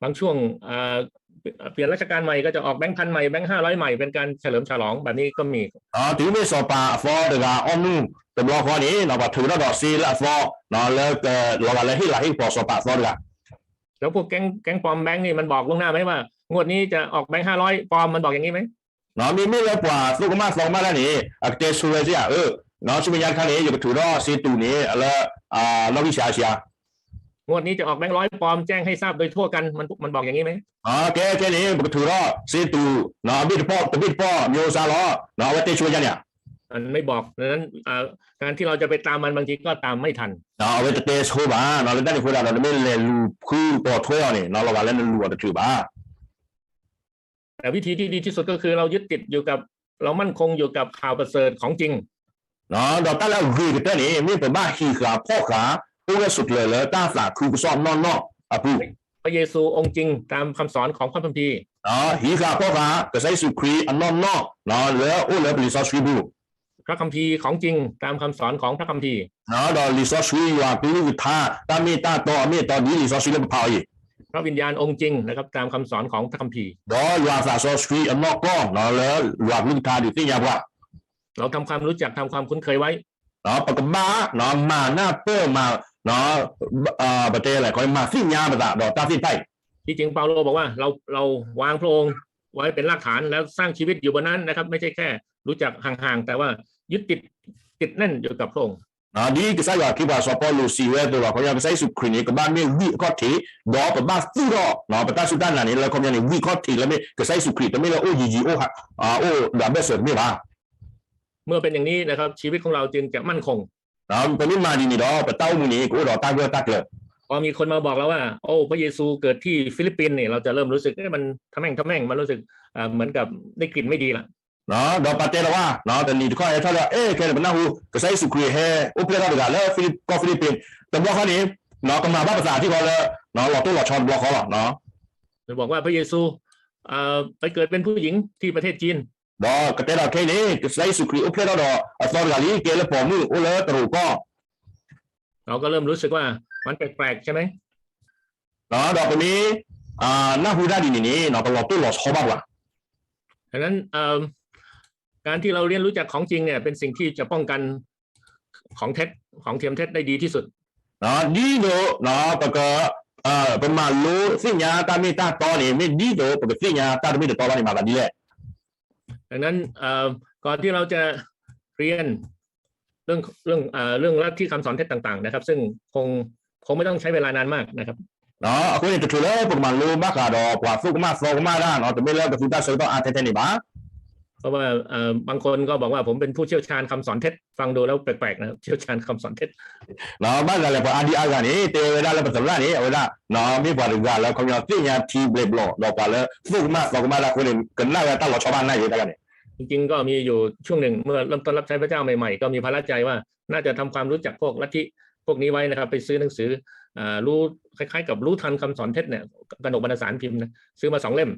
บางช่วงเปลี่ยนรัชกาลใหม่ก็จะออกแบงค์พันใหม่แบงค์ห้าร้อยใหม่เป็นการเฉลิมฉลองแบบนี้ก็มี တုၤမ့ၢ်စီၤပၤအသီတဂၤအီၣ်မုၢ် တဘျီဃီန့ၣ် ပှၤထုးထီၣ်ဒီးစ့လၢအသီ လၢကလီၤဂာ်လၢဟ့ၣ်လၤဟ့ၣ်ကပီၤစီၤပၤအသီတဂၤ แล้วพวกแก๊งแก๊งปลอมแบงก์นี่มันบอกล่วงหน้าไหมว่างวดนี้จะออกแบงก์ห้าร้อยปลอม มันบอกอย่างนี้ไหม မ့မ့ၢ်လၢပှၤသိၣ်ကမၣ်သီကမၣ်တၢ်န့ၣ် အကတဲဆိဝဲစ့ၢ်ဧါ, ဆူမဲာ်ညါတခါန့ၣ် ယကထုးထီၣ်စ့တူာ်န့ၣ် လၢ နီၣ်ဂံၢ်ဆံးဆံး งวดนี้จะออกแบงก์ร้อยปลอมแจ้งให้ทราบโดยทั่วกัน มันมันบอกอย่างนี้ไหม ကဲခဲန့ၣ် ပကထုးထီၣ်စ့တူာ် တဘ့ၣ်တပီၢ် တဘ့ၣ်တပီၢ် မျိုးစားလီၤ အဝဲတဲဆိဝဲဒ်န့ၣ်ဧါ มันไม่บอก ดังนั้น การที่เราจะไปตามมันบางทีก็ตามไม่ทัน အဝဲတတဲဆိဘၣ် လၢတၢ်န့ၣ်အဃိသတးဒီး နမ့ၢ်လဲၤလူၤဖုပိာ်ထွဲအီၤန့ၣ် လီၤဂာ်လၢနလူၤအီၤတချုးဘၣ် แต่วิธีที่ดีที่สุดก็คือเรายึดติดอยู่กับเรามั่นคงอยู่กับข่าวประเสริฐของจริง ဒီးတၢ်လၢအဂ့ၤကတၢၢ်န့ၣ် မ့ၢ်ပဘၣ်ဟံးဃာ်ဖီၣ်ဃာ် အိၣ်ဝဲဆိးကျၢၤလၢတၢ်သးခုကစီၣ်နီၢ်နီၢ်အပူၤ พระเยซูองค์จริงตามคำสอนของพระคัมภีร์ ဟံးဃာ်ဖီၣ်ဃာ် ကစၢ်ယ့ၣ်ၡူးခရံာ်အနီၢ်နီၢ် လၢအအိၣ်လၢပလံာ်စီဆှံပူၤ พระคัมภีร์ของจริงตามคำสอนของพระคัมภีร์ ဒီးလံာ်စီဆှံယွၤကလုၢ်ကထါ တၢ်မ့ၢ်တၢ်တီအမ့ၢ်အတီဒ်လံာ်စီဆှံလၢပဖးအီၤအံၤ พระวิญญาณองค์จริงนะครับตามคำสอนของพระคัมภีร์ ဒီးယွၤသးစီဆှံအနီၢ်ကီၢ် လၢယွၤကလုၢ်ကထါဒုးသ့ၣ်ညါပှၤ เราทำความรู้จักทำความคุ้นเคยไว้ ပကဘၣ် မၤနၢ်ပၢၢ်မၤ ပတဲလဲၣ် မၤသ့ၣ်ညါပသးဒီးတၢ်သ့ၣ်တဖၣ်အံၤ ที่จริงเปาโลบอกว่าเราเราวางพระองค์ไว้เป็นรากฐานแล้วสร้างชีวิตอยู่บนนั้นนะครับไม่ใช่แค่รู้จักห่างๆแต่ว่ายึดติดติดแน่นอยู่กับพระองค์ ဒ်ကစၢ်ယွၤခရံာ်ပှၤစီၤပီလူးစံးဝဲအသိးလီၤ. ခီပညီ ကစၢ်ယ့ၣ်ၡူးခရံာ်န့ၣ် ကဘၣ်မ့ၢ်ဝံအကီၢ်ထံး ဒီးပဘၣ်သူၣ်ထီၣ် ပတၢ်စူၢ်တၢ်နာ်န့ၣ် လၢခီပညီန့ၣ် ဝံအကီၢ်ထံးလၢမ့ၢ်ကစၢ်ယ့ၣ်ၡူးခရံာ် တမ့ၢ်လၢအိၣ်ယံာ်ယံာ် အိၣ်ဒီးအဘၢၣ်စၢၤတမ့ၢ်ဘၣ် เมื่อเป็นอย่างนี้นะครับชีวิตของเราจึงจะมั่นคง ပမ့ၢ်မၤဒ်န့ၣ်ဒီး ပတၢ်အိၣ်မူန့ၣ် ကအိၣ်ဒီးတၢ်ဂၢၢ်တၢ်ကျၢၤ พอมีคนมาบอกแล้วว่า โอ้พระเยซูเกิดที่ฟิลิปปินส์เนี่ยเราจะเริ่มรู้สึกเอ๊ะมันทะแม่งทะแม่งมันรู้สึกเอ่อเหมือนกับได้กลิ่นไม่ดีละ ဒီးပတဲလီၤဝဲ တနံၤတခီဟဲထီၣ်လၢ အဲ ခဲန့ၣ် ပနၢ်ဟူ ကစၢ်ယ့ၣ်ၡူးခရံာ်ဟဲအိၣ်ဖျဲၣ်ထီၣ်တဂၤလၢကီၢ်ဖံလံးပံး တဘျီဃီန့ၣ် ကမၤဘၣ်ပသးထံၣ်ဃီလၢ လီၤတိၢ်လီၤဆီတဘျီဃီလီၤ บอกว่าพระเยซูเอ่อไปเกิดเป็นผู้หญิงที่ประเทศจีน ဒီးကတဲဒီးခဲအံၤန့ၣ် ကစၢ်ယ့ၣ်ၡူးခရံာ်အိၣ်ဖျဲၣ်ထီၣ်ဒီးအသီတဂၤလံ ကဲလၢပိာ်မုၣ်အိၣ်လၢတရူးကီၢ် เราก็เริ่มรู้สึกว่ามันแปลกๆใช่ไหม ဒီးပမ့ၢ် နၢ်ဟူတၢ်ဒ်န့ၣ်န့ၣ် ကလီၤတိၢ်လီၤဆီဘၣ်ပှၤ ดังนั้นเอ่อการที่เราเรียนรู้จักของจริงเนี่ยเป็นสิ่งที่จะป้องกันของเท็จของเทียมเท็จได้ดีที่สุด ဒ်သိး ပက ပမၤလိသ့ၣ်ညါတၢ်မ့ၢ်တၢ်တီန့ၣ် မ့ၢ်ဒ်သိးပကသ့ၣ်ညါတၢ်တမ့ၢ်တတီဘၣ်န့ၣ် မၤသးဒ်လဲၣ် ดังนั้นเอ่อก่อนที่เราจะเรียนเรื่องเรื่องเอ่อเรื่องลัทธิคำสอนเท็จต่างๆนะครับซึ่งคงคงไม่ต้องใช้เวลานานมากนะครับ အဃိန့ၣ် တချုးလၢပကမၤလိဘၣ်ဃးဒီးပှၤသိၣ်ကမၣ်သီကမၣ်တၢ်န့ၣ် တမ့ၢ်လၢပသူတၢ်ဆၢကတီၢ်အါထဲထဲန့ၣ်ဘၣ် เพราะว่าเอ่อบางคนก็บอกว่าผมเป็นผู้เชี่ยวชาญคำสอนเท็จฟังดูแล้วแปลกๆนะครับเชี่ยวชาญคำสอนเท็จ ဘၣ်ဆၣ်လဲၣ် ပှၤအါဒံအါဂၤန့ၣ် တဲဝဲဒၣ်လၢပသရၣ်န့ၣ် အဝဲဒၣ် မ့ၢ်ပှၤတဂၤလၢခီပညီသ့ၣ်ညါထံဘျဲးဘျီၣ် ဒီးပှၤလၢသိၣ်ကမၣ်သီကမၣ်တၢ်အဃိန့ၣ် ကနၣ်ဝဲတၢ်လီၤဆီဘၣ်နၢ်ယဲတၢ်ဂၤန့ၣ် จริงๆก็มีอยู่ช่วงหนึ่งเมื่อเริ่มต้นรับใช้พระเจ้าใหม่ๆก็มีภาระใจว่าน่าจะทำความรู้จักพวกลัทธิพวกนี้ไว้นะครับไปซื้อหนังสือเอ่อรู้คล้ายๆกับรู้ทันคำสอนเท็จนะครับ กนกวรรณสารพิมพ์นะซื้อมาสองเล่ม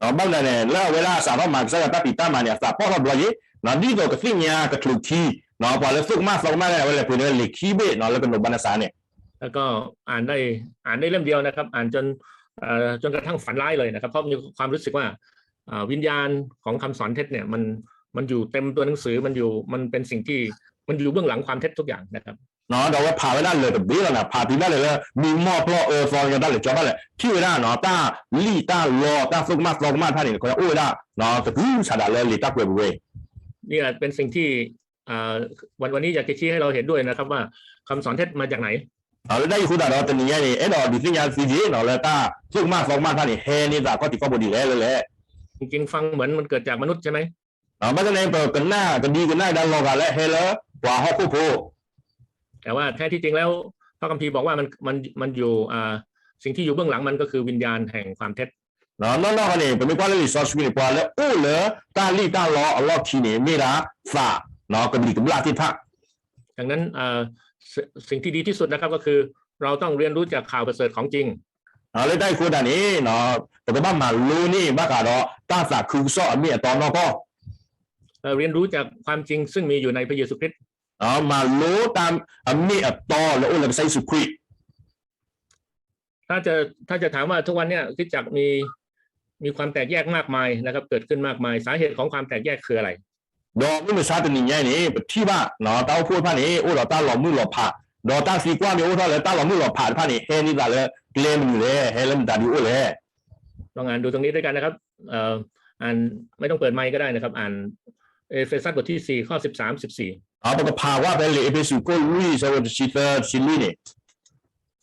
ဘၣ်မနုၤလဲၣ်န့ၣ် လၢအဝဲဒၣ်စးထီၣ်မၤကစၢ်ယွၤတၢ်ဖံးတၢ်မၤန့ၣ် အသးပှၢ်ထီၣ်ဘျီယံၤ ဒ်သိးကသ့ၣ်ညါကချုးခံ ပှၤလၢသိၣ်ကမၣ်သီကမၣ်တၢ်န့ၣ် အဝဲလဲၤပှ့ၤန့ၢ်လံာ်ခံဘ့ၣ်လၢကနကဝရ်စၢ်န့ၣ် แล้วก็อ่านได้อ่านได้เล่มเดียวนะครับอ่านจนเอ่อจนกระทั่งฝันร้ายเลยนะครับเพราะมีความรู้สึกว่าอ่าวิญญาณของคำสอนเท็จเนี่ยมันมันอยู่เต็มตัวหนังสือ มันอยู่เบื้องหลังความเท็จทุกอย่างนะครับ ဒီးအဝဲဖးဝဲဒၣ်လၢာ်တဘ့ၣ်လီၤန့ၣ် ဖးတုၤဒၣ်လဲာ်လၢ မံမီၢ်ပျီၢ်အၢသီကညီၤတၢ်လဲၤကၠီဘၣ်လဲၣ် ထံၣ်ဝဲဒၣ် တၢ်လံၣ်တၢ်လီတၢ်သိၣ်ကမၣ်သီကမၣ်တဖၣ်န့ၣ် အိၣ်ဝဲဒၣ် သကုၤဆးဒးလၢလံာ်တၢ်ကွဲးပူၤဝဲ นี่แหละเป็นสิ่งที่อ่าวันวันนี้อยากจะชี้ให้เราเห็นด้วยนะครับว่าคำสอนเท็จมาจากไหน လၢတၢ်အံၤအဃိသတးဒီး တနံၤညါန့ၣ် အဲၣ်ဒိးဒုးသ့ၣ်ညါသုက့ၤ လၢတၢ်သိၣ်ကမၣ်သီကမၣ်တဖၣ်န့ၣ် ဟဲန့ၢ်သးကီၢ်ထံးကီၢ်ပူၤဒ်လဲၣ်လဲၣ် จริงๆฟังเหมือนมันเกิดจากมนุษย์ใช่ไหม ဘၣ်ဆၣ်န့ၣ် ပကနၣ်ကဒံကနၣ်ဒၣ်လီၤဂာ်လၢဟဲလၢပှၤဟီၣ်ခိၣ်ဖိ แต่ว่าแท้ที่จริงแล้วพระคัมภีร์บอกว่ามันมันมันอยู่อ่าสิ่งที่อยู่เบื้องหลังมันก็คือวิญญาณแห่งความเท็จ နီၢ်နီၢ်ဃီန့ၣ် ပမ့ၢ်ကွၢ်လၢလံာ်စီဆှံန့ၣ် ပှၤလၢအိၣ်လၢတၢ်လံၣ်တၢ်လီအလီၢ်ခံန့ၣ် မ့ၢ်ဒၣ်သး ကဘျံးကဘျၣ်သ့ၣ်တဖၣ် ดังนั้นเอ่อสิ่งที่ดีที่สุดนะครับก็คือเราต้องเรียนรู้จากข่าวประเสริฐของจริง လၢတၢ်အံၤအဃိသတးန့ၣ် ပကဘၣ်မၤလိန့ၢ်ဘၣ်ဃးဒီး တၢ်သးခုကစီၣ်အမ့ၢ်အတီနီၢ်ကီၢ် เอ่อเรียนรู้จากความจริงซึ่งมีอยู่ในพระเยซูคริสต์ မၤလိတၢ်အမ့ၢ်အတီလၢအိၣ်လၢကစၢ်ယ့ၣ်ၡူးခရံာ် ถ้าจะถ้าจะถามว่าทุกวันเนี้ยคริสตจักรมีมีความแตกแยกมากมายนะครับเกิดขึ้นมากมายสาเหตุของความแตกแยกคืออะไร ဒီး ဒီးမုၢ်မဆါတနံၤညါအံၤန့ၣ် ပထံၣ်ဘၣ် တၢ်အိၣ်ဖှိၣ်တဖၣ်န့ၣ် အိၣ်ဒီးတၢ်လီၤမုၢ်လီၤဖး, ဒီးတၢ်သံကွၢ်မ့ၢ်အိၣ်ထီၣ်လၢတၢ်လီၤမုၢ်လီၤဖးတဖၣ်န့ၣ် ဟဲန့ၢ်သးလၢကျဲမနုၤလဲၣ်, ဟဲလၢမတၤဒုအိၣ်လဲၣ်. ลองอ่านดูตรงนี้ด้วยกันนะครับ เอ่อ อ่าน ไม่ต้องเปิดไมค์ก็ได้นะครับ อ่าน เอเฟซัสบทที่สี่ ข้อสิบสาม สิบสี่ ပကဖးကွၢ်ဖဲလံာ်အ့းဖ့းစူး ခိၣ်လွံၢ် ဆၢဖိတဆံသၢ တဆံလွံၢ်န့ၣ်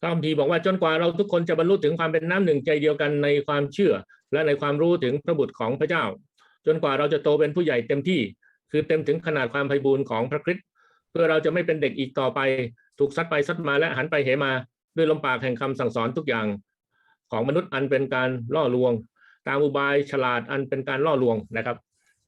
พระคัมภีร์บอกว่าจนกว่าเราทุกคนจะบรรลุถึงความเป็นน้ำหนึ่งใจเดียวกันในความเชื่อและในความรู้ถึงพระบุตรของพระเจ้า จนกว่าเราจะโตเป็นผู้ใหญ่เต็มที่ คือเต็มถึงขนาดความไพบูลย์ของพระคริสต์ เพื่อเราจะไม่เป็นเด็กอีกต่อไป ถูกซัดไปซัดมาและหันไปเหมา ด้วยลมปากแห่งคำสั่งสอนทุกอย่างของมนุษย์อันเป็นการล่อลวง ตามอุบายฉลาดอันเป็นการล่อลวงนะครับ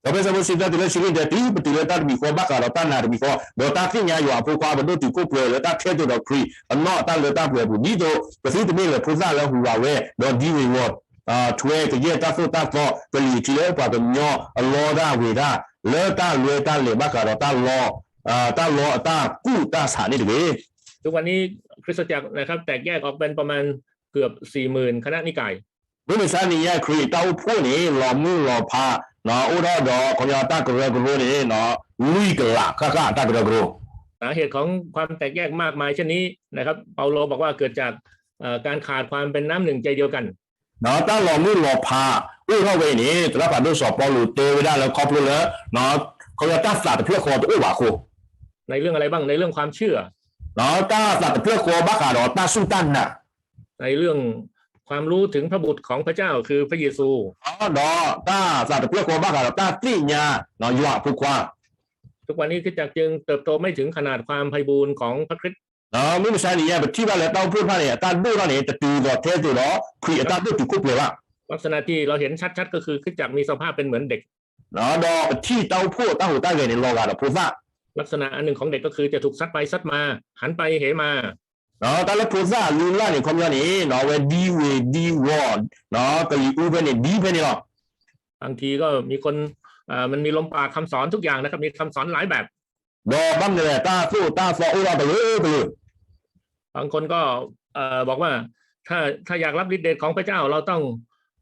ဒီးဖဲဆၢဖိတဆံသၢတုၤလၢတဆံလွံၢ်တဲ တုၤပတုၤလၢတၢ်တမံၤဃီ ဘၣ်ဃးဒီးတၢ်နာ်တမံၤဃီ ဒီးတၢ်သ့ၣ်ညါယွၤအဖိခွါ ပဒိၣ်တုာ်ခိၣ်ပှဲၤလၢတၢ်ထဲသိးဒီးခရံာ်အနီၢ်အတၢ်လၢတၢ်ပှဲၤအပူၤ ဒ်သိးပသုတမ့ၢ်လၢဖိသၣ်လၢအဟူးဝးဝဲ ဒီးဒံဝ့ၤဝီၤ ထွဲကယဲၢ်တၢ်သိၣ်တၢ်သီ ကလံၤထံးလၢပှၤကညီအလီတၢ်ဝ့ၤတၢ် လၢတၢ်လွဲတၢ်လဲၤဘၣ်ဃးဒီးတၢ်လီ တၢ်လီအတၢ်ကူၣ်တၢ်ဆးန့ၣ်တဂ့ၤ. ทุกวันนี้คริสตจักรนะครับแตกแยกออกเป็นประมาณเกือบสี่หมื่นคณะนิกาย မုၢ်မဆါနံၤညါခရံာ်တၢ်အိၣ်ဖှိၣ်န့ၣ် လီၤမုၢ်လီၤဖး အိၣ်ထီၣ်ဒီးခီပညီတၢ်ကရၢကရိန့ၣ် လွံၢ်ကလးဃၣ်ဃၣ်တၢ်ကရၢကရိ สาเหตุของความแตกแยกมากมายเช่นนี้นะครับ เปาโลบอกว่าเกิดจากเอ่อการขาดความเป็นน้ำหนึ่งใจเดียวกัน တၢ်လီၤမုၢ်လီၤဖးအိၣ်ထီၣ်ဝဲအံၤန့ၣ် သရၣ်ဖးဒိၣ်စီၤပီလူးတဲဝဲဒၣ်လၢခီဖျိလၢ ခီပညီတၢ်သးတဖျၢၣ်ဃီတအိၣ်ဘၣ်အဃိ ในเรื่องอะไรบ้าง ในเรื่องความเชื่อ တၢ်သးတဖျၢၣ်ဃီဘၣ်ဃးဒီးတၢ်စူၢ်တၢ်နာ် ในเรื่องความรู้ถึงพระบุตรของพระเจ้า คือพระเยซู ဒီးတၢ်သးတဖျၢၣ်ဃီဘၣ်ဃးဒီးတၢ်သ့ၣ်ညါယွၤအဖိခွါ ทุกวันนี้คริสตจักรจึงเติบโตไม่ถึงขนาดความไพบูลย์ของพระคริสต์ မုၢ်မဆါနံၤညါ ပထံၣ်ဘၣ်လၢတၢ်အိၣ်ဖှိၣ်တဖၣ်န့ၣ် အတၢ်ဒိၣ်ထီၣ်န့ၣ် တတုၤဒီးထဲသိးဒီးခရံာ်အတၢ်ဒိၣ်တုာ်ခိၣ်ပှဲၤဘၣ် ลักษณะที่เราเห็นชัดๆ ก็คือคริสตจักรมีสภาพเป็นเหมือนเด็ก ဒီးပထံၣ်တၢ်အိၣ်ဖှိၣ်တၢ်ဟူးတၢ်ဂဲၤန့ၣ် လီၤဂာ်ဒီးဖိသၣ် ลักษณะอันหนึ่งของเด็กก็คือจะถูกซัดไปซัดมา หันไปเหมา တၢ်လၢဖိသၣ်လုၢ်လၢ်န့ၣ် ခီပညီန့ၣ် အဝဲဒံဝ့ၤဒံဝီၤ ကလံၤအူဖဲန့ၣ် ဒ်ဖဲန့ၣ်လီၤ บางทีก็มีคนเอ่อมันมีลมปากคำสอนทุกอย่างนะครับ มีคำสอนหลายแบบ ဒီးဘၣ်မနုၤလဲၣ် တၢ်သိၣ်တၢ်သီအိၣ်ထီၣ်ကလုာ်ကလုာ် บางคนก็เอ่อบอกว่าถ้าถ้าอยากรับฤทธิ์เดชของพระเจ้าเราต้อ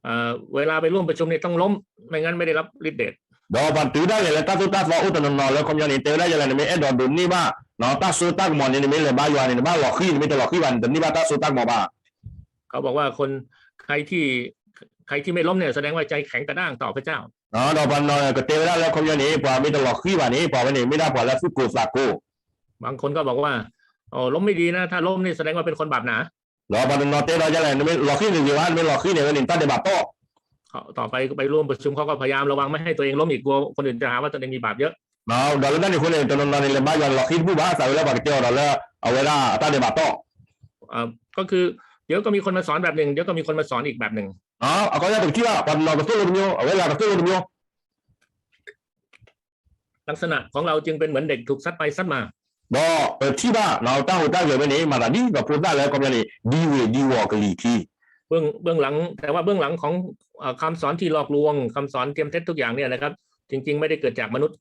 งเอ่อเวลาไปร่วมประชุมเนี่ยต้องล้มไม่งั้นไม่ได้รับฤทธิ์เดช ဒီးပှၤတုၤဒၣ်လဲာ်လၢတၢ်သိၣ်တၢ်သီအိၣ်တနီၤနီၤလၢခီပညီန့ၣ် တဲဝဲဒၣ်ယဲလဲၣ် နမ့ၢ်အဲၣ်ဒိးဒိးန့ၢ်ဘၣ် တၢ်စိတၢ်ကမီၤန့ၣ် နမ့ၢ်လဲၤဘါယွၤန့ၣ် နဘၣ်လီၤဃံၤ နမ့ၢ်တလီၤဃံၤဘၣ်န့ၣ် တန့ၢ်ဘၣ်တၢ်စိတၢ်ကမီၤဘၣ် เขาบอกว่าคนใครที่ ใครที่ไม่ล้มเนี่ยแสดงว่าใจแข็งกระด้างต่อพระเจ้า ဒီးပှၤနီၤကတဲဝဲဒၣ်လၢခီပညီန့ၣ် ပှၤမ့ၢ်တလီၤဃံၤဘၣ်န့ၣ် ပှၤဝဲန့ၣ်မ့ၢ်ဒၣ်ပှၤလၢသူၣ်ကိၢ်သးကိၢ် บางคนก็บอกว่า โอ้ ล้มไม่ดีนะ ถ้าล้มนี่แสดงว่าเป็นคนบาปหนา ဒီးပှၤတနီၤတဲဒီးယဲလဲၣ် နမ့ၢ်လီၤဃံၤန့ၣ်ဂ့ၤဘၣ် နမ့ၢ်လီၤဃံၤန့ၣ်ဝဲန့ၣ် တၢ်ဒဲးဘးတီၣ် ต่อไปไปร่วมประชุมเขาก็พยายามระวังไม่ให้ตัวเองล้มอีก กลัวคนอื่นจะหาว่าตัวเองมีบาปเยอะ ဒီးလၢတၢ်န့ၣ်အဃိန့ၣ် တနီၤနီၤန့ၣ် လဲၤဘါယွၤန့ၣ် လီၤဃံၤတဘူၣ်ဘၣ် သးဝဲလၢပှၤကတဲအီၤဒီးလၢ အဝဲဒၣ်အတၢ်ဒဲးဘးတီၣ် ก็คือ เดี๋ยวก็มีคนมาสอนแบบหนึ่ง เดี๋ยวก็มีคนมาสอนอีกแบบหนึ่ง အခီပညီပကထံၣ်ဘၣ် ပှၤတနီၤကသိၣ်လိတမျိုး အဝဲဒၣ်ကသိၣ်လိတမျိုး ลักษณะของเราจึงเป็นเหมือนเด็กถูกซัดไปซัดมา ဒီးပထံၣ်ဘၣ် တၢ်ဟူးတၢ်ဂဲၤဝဲန့ၣ် မၤသးဒ်သိးဖိသၣ်လၢခီပညီန့ၣ် ဒံဝ့ၤဒံဝီၤကလံၤထံး เบื้อง เบื้องหลัง แต่ว่าเบื้องหลังของเอ่อคำสอนที่หลอกลวง คำสอนเทียมเท็จทุกอย่างเนี่ยนะครับ จริงๆ ไม่ได้เกิดจากมนุษย์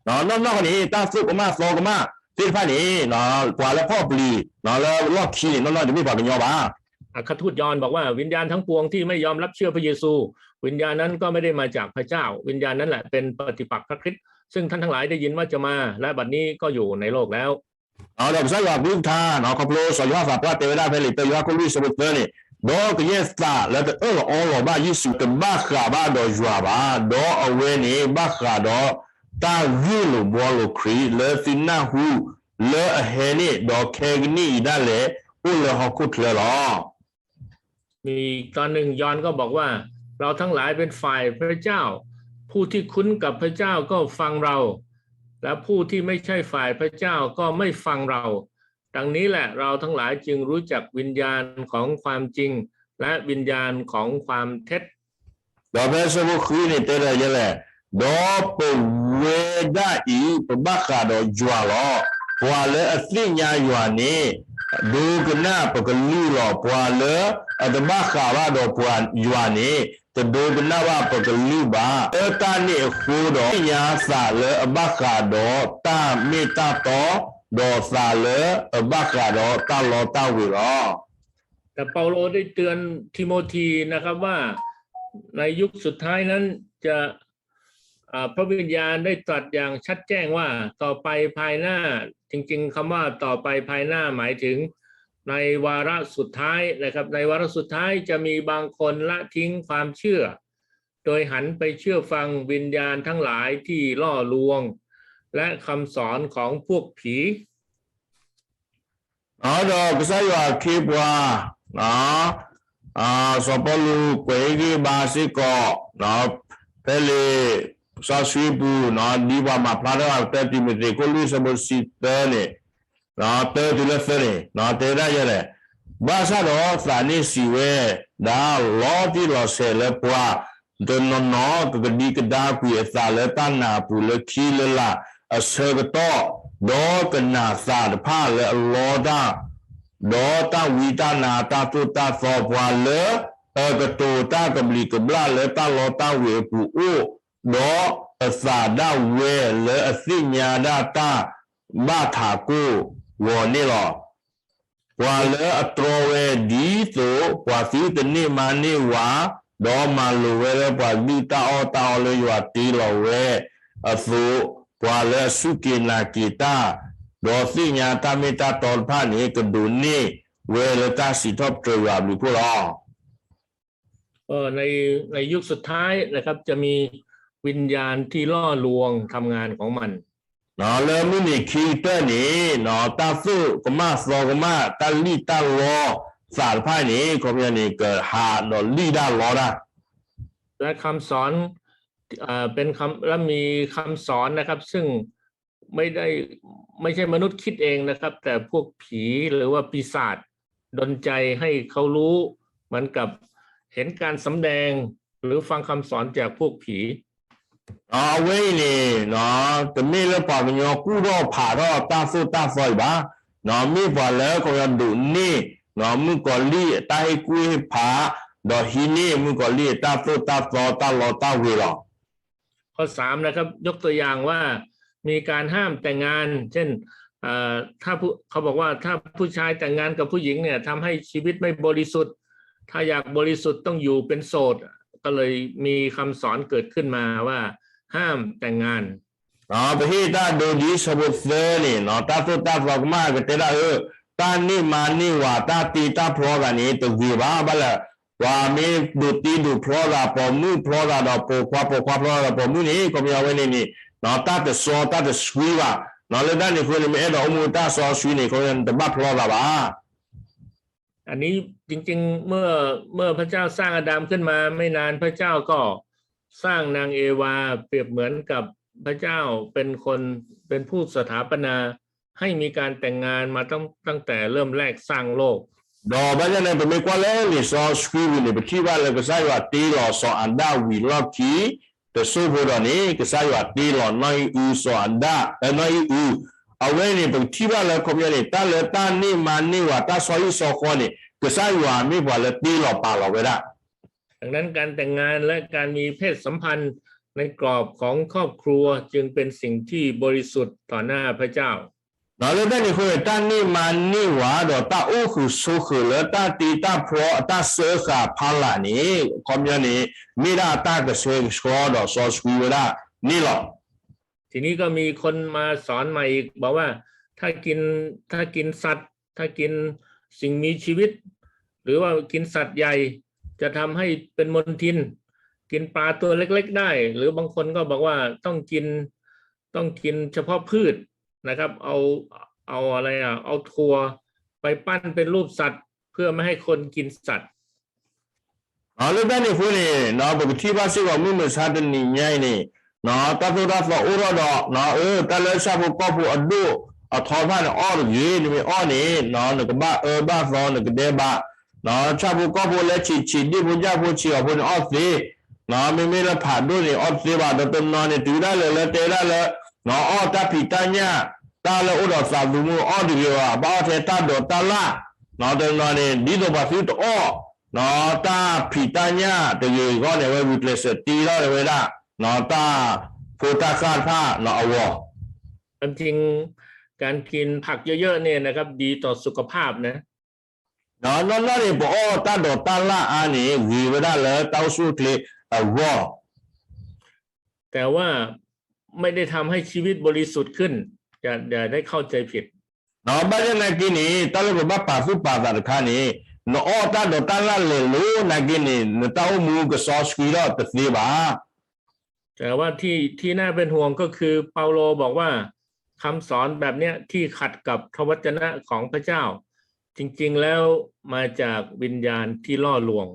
နီၢ်နီၢ်ဃီန့ၣ် တၢ်သိၣ်ကမၣ်သီကမၣ်သ့ၣ်တဖၣ်န့ၣ် ပှၤလၢဖီၣ်ပျံၤ လၢလီၢ်ခံန့ၣ် နီၢ်နီၢ်တမ့ၢ်ပှၤကညီဘၣ် อัครทูตยอห์นบอกว่าวิญญาณทั้งปวงที่ไม่ยอมรับเชื่อพระเยซู วิญญาณนั้นก็ไม่ได้มาจากพระเจ้า วิญญาณนั้นแหละเป็นปฏิปักษ์พระคริสต์ ซึ่งท่านทั้งหลายได้ยินว่าจะมา และบัดนี้ก็อยู่ในโลกแล้ว ဒီးကစၢ်ယွၤအကလုၢ်ကထါ ခီဖျိစီၤယိၤဟၣ်သးပှၢ်တဲဝဲဒၣ်ဖဲလံာ်တၢယိၤဟၣ်ခိၣ်လွံၢ်ဆၢဖိသၢန့ၣ်, ဒီးကယဲၢ်သးလၢတအၢၣ်လီၤအီလီၤဘၣ်ယ့ၣ်ၡူးတဘၣ်ဃးဘၣ်ဒီးယွၤဘၣ်, ဒီးအဝဲန့ၣ်ဘၣ်ဃးဒီးတၢ်ဂ့ၢ်လိာ်ဘှီလိာ်ခရံာ်လၢသုနၢ်ဟူလၢအဟဲန့ၣ်, ဒီးခဲကနံၣ်အံၤဒၣ်လဲာ်အိၣ်လၢဟီၣ်ခိၣ်ချၢလီၤ. มีอีกตอนหนึ่ง ยอห์นก็บอกว่า เราทั้งหลายเป็นฝ่ายพระเจ้า ผู้ที่คุ้นกับพระเจ้าก็ฟังเรา และผู้ที่ไม่ใช่ฝ่ายพระเจ้าก็ไม่ฟังเรา ดังนี้แหละ เราทั้งหลายจึงรู้จักวิญญาณของความจริง และวิญญาณของความเท็จ ဒီးဖဲဆၢဖိဃုန့ၣ်တဲဒီးယဲလဲၣ်, ဒီးပဝဲဒၣ်အံၤ ပဘၣ်ဃးဒီးယွၤလီၤ. ပှၤလၢအသ့ၣ်ညါယွၤန့ၣ် ဒိကနၣ်ပကလုၢ်လီၤ. ပှၤလၢအတဘၣ်ဃးဘၣ်ဒီးပှၤယွၤန့ၣ် တဒိကနၣ်ဘၣ်ပကလုၢ်ဘၣ်. လၢတၢ်န့ၣ်အဃိဒီး သ့ၣ်ညါသးလၢအဘၣ်ဃးဒီးတၢ်မ့ၢ်တၢ်တီ, ဒီးသးလၢအဘၣ်ဃးဒီးတၢ်လီတၢ်ဝ့ၤလီၤ. แต่เปาโลได้เตือนทิโมธีนะครับว่าในยุคสุดท้ายนั้นจะ อ่าพระวิญญาณได้ตรัสอย่างชัดแจ้งว่าต่อไปภายหน้า จริงๆคำว่าต่อไปภายหน้าหมายถึงในวาระสุดท้ายนะครับ ในวาระสุดท้ายจะมีบางคนละทิ้งความเชื่อ โดยหันไปเชื่อฟังวิญญาณทั้งหลายที่ล่อลวง และคำสอนของพวกผี ဒီးကစၢ်ယွၤခ့ပှၤ, စီၤပီလူးကွဲးဟ့ၣ်ဂံၢ်ဘါစ့ၢ်ကီး, ဖဲလံာ်စီဆှံပူၤ, ဒ်ပှၤမၤဖျါထီၣ်တၢ်တံၤမသ့းခိၣ်လွံၢ်ဆၢဖိတဆံသၢန့ၣ်, တၢတုၤလၢသၢန့ၣ်, တဲဝဲဒၣ်ယဲလဲၣ်, ဘၣ်ဆၣ်ဒီးသးန့ၣ်စံးဝဲဒၣ်, လီၤတံၢ်လီၤဆဲးလၢပှၤ တနီၤနီၤကကဒံကဒါကွံာ်အသးလၢတၢ်နာ်အပူၤလၢခံလၢလာ်အဆၢကတီၢ်, ဒီးကနာ်သးတဖၣ်လၢအလီတၢ်, ဒီးတၢ်ဝံတၢ်နါတၢ်သိၣ်တၢ်သီပှၤလၢ အကတိၤတၢ်ကဘျံးကဘျၣ်လၢတၢ်လီတၢ်ဝ့ၤအပူၤအိၣ်, ဒီးအသးဒၣ်ဝဲလၢအသ့ၣ်ညါဒၣ်တၢ်ဘၣ်ထးကိၢ်ဂီၤန့ၣ်လီၤ. ပှၤလၢအတြီဝဲဒ်သိးပှၤသုတန့ၢ်မါန့ၢ်ဝၤ, ဒီးမၤလိာ်ဝဲလၢပှၤဒုၣ်တၢ်အီၣ်တၢ်အီလၢယွၤတ့လီၤဝဲအသိး, ပှၤလၢအစူၢ်က့ၤနာ်က့ၤတၢ်, ဒီးသ့ၣ်ညါတၢ်မ့ၢ်တၢ်တီတဖၣ်န့ၣ် ကဒိးန့ၢ်ဝဲလၢတၢ်စံးထီၣ်ပတြၢၤယွၤအဘျုးအဖှိၣ်လီၤ. เอ่อในในยุคสุดท้ายนะครับจะมีวิญญาณที่ล่อลวงทำงานของมัน လၢမုၢ်နံၤခံကတၢၢ်န့ၣ် တၢ်သိၣ်ကမၣ်သီကမၣ် တၢ်လံၣ်တၢ်လီသးတဖၣ်န့ၣ် ခီပညီန့ၣ် ကဟးဒီးလံၣ်တၢ်လီတၢ် และคำสอนเอ่อเป็นคำและมีคำสอนนะครับซึ่งไม่ได้ไม่ใช่มนุษย์คิดเองนะครับแต่พวกผีหรือว่าปีศาจดลใจให้เขารู้เหมือนกับเห็นการสำแดงหรือฟังคำสอนจากพวกผี အဝဲအံၤန့ၣ် တမ့ၢ်လၢပှၤကညီကူၣ်ထီၣ်ဖးထီၣ်တၢ်သိၣ်တၢ်သီအံၤဘၣ်, မ့ၢ်ပှၤလၢခီပညီဒိးန့ၢ် မုၣ်ကီၤလံၢ်အတၢ်ဟ့ၣ်ကူၣ်ဟ့ၣ်ဖး, ဒီးဟံးန့ၢ်မုၣ်ကီၤလံၢ်အတၢ်သိၣ်တၢ်သီတၢ်လီတၢ်ဝ့ၤလီၤ. ข้อสามนะครับยกตัวอย่างว่ามีการห้ามแต่งงานเช่น เอ่อถ้าผู้เขาบอกว่าถ้าผู้ชายแต่งงานกับผู้หญิงเนี่ยทำให้ชีวิตไม่บริสุทธิ์ ถ้าอยากบริสุทธิ์ต้องอยู่เป็นโสด ก็เลยมีคำสอนเกิดขึ้นมาว่าห้ามแต่งงาน ပဟ့ၣ်တၢ်ဒိဒ်ဆၢဖိသၢန့ၣ် တၢ်သိၣ်တၢ်သီကမၣ်ကတဲဒၣ်ဧၢ, တၢ်န့ၢ်မါန့ၢ်ဝၤ တၢ်တ့တၢ်ဖျီသးန့ၣ် တဂ့ၤဘၣ်, ဘၣ်လၢ ပှၤမ့ၢ်ဒိးတ့ဒိးဖျီသးပိာ်မုၣ်ဖျီသးဒီးပိာ်ခွါ ပိာ်ခွါဖျီသးဒီးပိာ်မုၣ်န့ၣ် ခီပညီဝဲန့ၣ်န့ၣ် တၢ်တစီတၢ်တဆှံဘၣ်, လၢတၢ်န့ၣ်အဃိန့ၣ် မ့ၢ်အဲၣ်ဒိးအိၣ်မူတၢ်စီဆှံန့ၣ် ခီပညီန့ၣ် တဘၣ်ဖျီသးဘၣ် อันนี้จริงๆเมื่อเมื่อพระเจ้าสร้างอาดัมขึ้นมาไม่นานพระเจ้าก็สร้างนางเอวาเปรียบเหมือนกับพระเจ้าเป็นคนเป็นผู้สถาปนาให้มีการแต่งงานมาตั้งตั้งแต่เริ่มแรกสร้างโลก ဒီးဘၣ်ဆၣ်န့ၣ် ပမ့ၢ်ကွၢ်လၢလံာ်စီဆှံပူၤန့ၣ် ပထံၣ်ဘၣ်လၢကစၢ်ယွၤတ့လီၤစီၤအၤဒၣ်ဝံၤလီၢ်ခံ တစိၢ်ဖိဒီးန့ၣ် ကစၢ်ယွၤတ့လီၤနီၢ်အံၣ်အုစီၤအၤဒၣ် နီၢ်အံၣ်အု, အဝဲန့ၣ် ပကထံၣ်ဘၣ်လၢခီပညီန့ၣ် တၢ်လၢတၢ်န့ၢ်မါန့ၢ်ဝၤ တၢ်ဆီဟံၣ်ဆီဃီန့ၣ် ကစၢ်ယွၤမ့ၢ်ပှၤလၢတ့လီၤပာ်လီၤဝဲဒၣ် ดังนั้นการแต่งงานและการมีเพศสัมพันธ์ในกรอบของครอบครัวจึงเป็นสิ่งที่บริสุทธิ์ต่อหน้าพระเจ้า လၢတၢ်န့ၣ်အဃိန့ၣ် တၢ်န့ၢ်မါန့ၢ်ဝၤ ဒီးတၢ်အိၣ်ဃုာ်ဆိးဃုာ်လၢတၢ်တ့တၢ်ဖျီအတၢ်စၢဃာ်ဖီလာ်န့ၣ် ခီပညီန့ၣ် မ့ၢ်ဒၣ်အတၢ်ကဆှဲကဆှီဒီးစီဆှံဝဲဒၣ်န့ၣ်လီၤ ทีนี้ก็มีคนมาสอนใหม่อีกบอกว่าถ้ากินถ้ากินสัตว์ถ้ากินสิ่งมีชีวิต หรือว่ากินสัตว์ใหญ่ จะทำให้เป็นมลทิน กินปลาตัวเล็กๆได้ หรือบางคนก็บอกว่าต้องกินต้องกินเฉพาะพืชนะครับเอาเอาอะไรอ่ะเอาถั่วไปปั้นเป็นรูปสัตว์เพื่อไม่ให้คนกินสัตว์ လၢတၢ်န့ၣ်အဃိန့ၣ် ပကထံၣ်ဘၣ်စ့ၢ်ကီးမုၢ်မဆါတနံၤညါအံၤန့ၣ် တၢ်သိၣ်တၢ်သီအိၣ်ထီၣ်ဒီး အၢ တၢ်လၢဆၣ်ဖိကီၢ်ဖိအဒိၣ်အထီတဖၣ်န့ၣ် အီၣ်တဂ့ၤ, နမ့ၢ်အီၣ်န့ၣ် နကဘၣ်အၢဘၣ်သီနကဒဲဘၣ်, ဆၣ်ဖိကီၢ်ဖိလၢဆံးဆံးဒ့ၣ်ဖိညၣ်ဖိဆံးအီၤဖိန့ၣ်အီၣ်သ့, မ့မ့ၢ်လၢဖးဒိၣ်န့ၣ်အီၣ်တသ့ဘၣ်, ဒီးတနီၤန့ၣ် တုၤဒၣ်လဲာ်လၢတဲဒၣ်လၢ အီၣ်တၢ်ဖံးတၢ်ညၣ် တၢ်လၢအိၣ်ဒီးသးသမူအီၣ်တဂ့ၤဘၣ်, ဘၣ်အီၣ်ထဲတၢ်ဒိးတၢ်လၣ်, တနီၤန့ၣ် ဒ်သိးပှၤသုတအီၣ် တၢ်ဖံးတၢ်ညၣ်တဂ့ၤအဂီၢ်န့ၣ် အဝဲဂုာ်ကျဲးစၢးတ့ထီၣ်ဝဲဒၣ် တၢ်ဖိတၢ်ဃၢ်တဖၣ်အဂီၢ် ความจริง การกินผักเยอะๆเนี่ยนะครับดีต่อสุขภาพนะ နီၢ်နီၢ်န့ၣ် ပအီၣ်တၢ်ဒိးတၢ်လၣ်အါန့ၣ် ဂ့ၤဝဲဒၣ်လၢတၢ်အိၣ်ဆူၣ်အိၣ်ချ့အဂီၢ် แต่ว่าไม่ได้ทำให้ชีวิตบริสุทธิ์ขึ้น อย่า อย่าได้เข้าใจผิด ဘၣ်ဆၣ်သနာ်က့န့ၣ် တၢ်လၢပဘၣ်ပာ်သူၣ်ပာ်သးတခါန့ၣ် နအီၣ်တၢ်ဒီးတၢ်လၢ်လဲၤလိၤနာ်က့န့ၣ် နတၢ်အိၣ်မူကစီဆှံထီၣ်တသ့ဘၣ် แต่ว่าที่ที่น่าเป็นห่วงก็คือเปาโลบอกว่าคำสอนแบบเนี้ยที่ขัดกับพระวจนะของพระเจ้า จริงๆแล้วมาจากวิญญาณที่ล่อลวง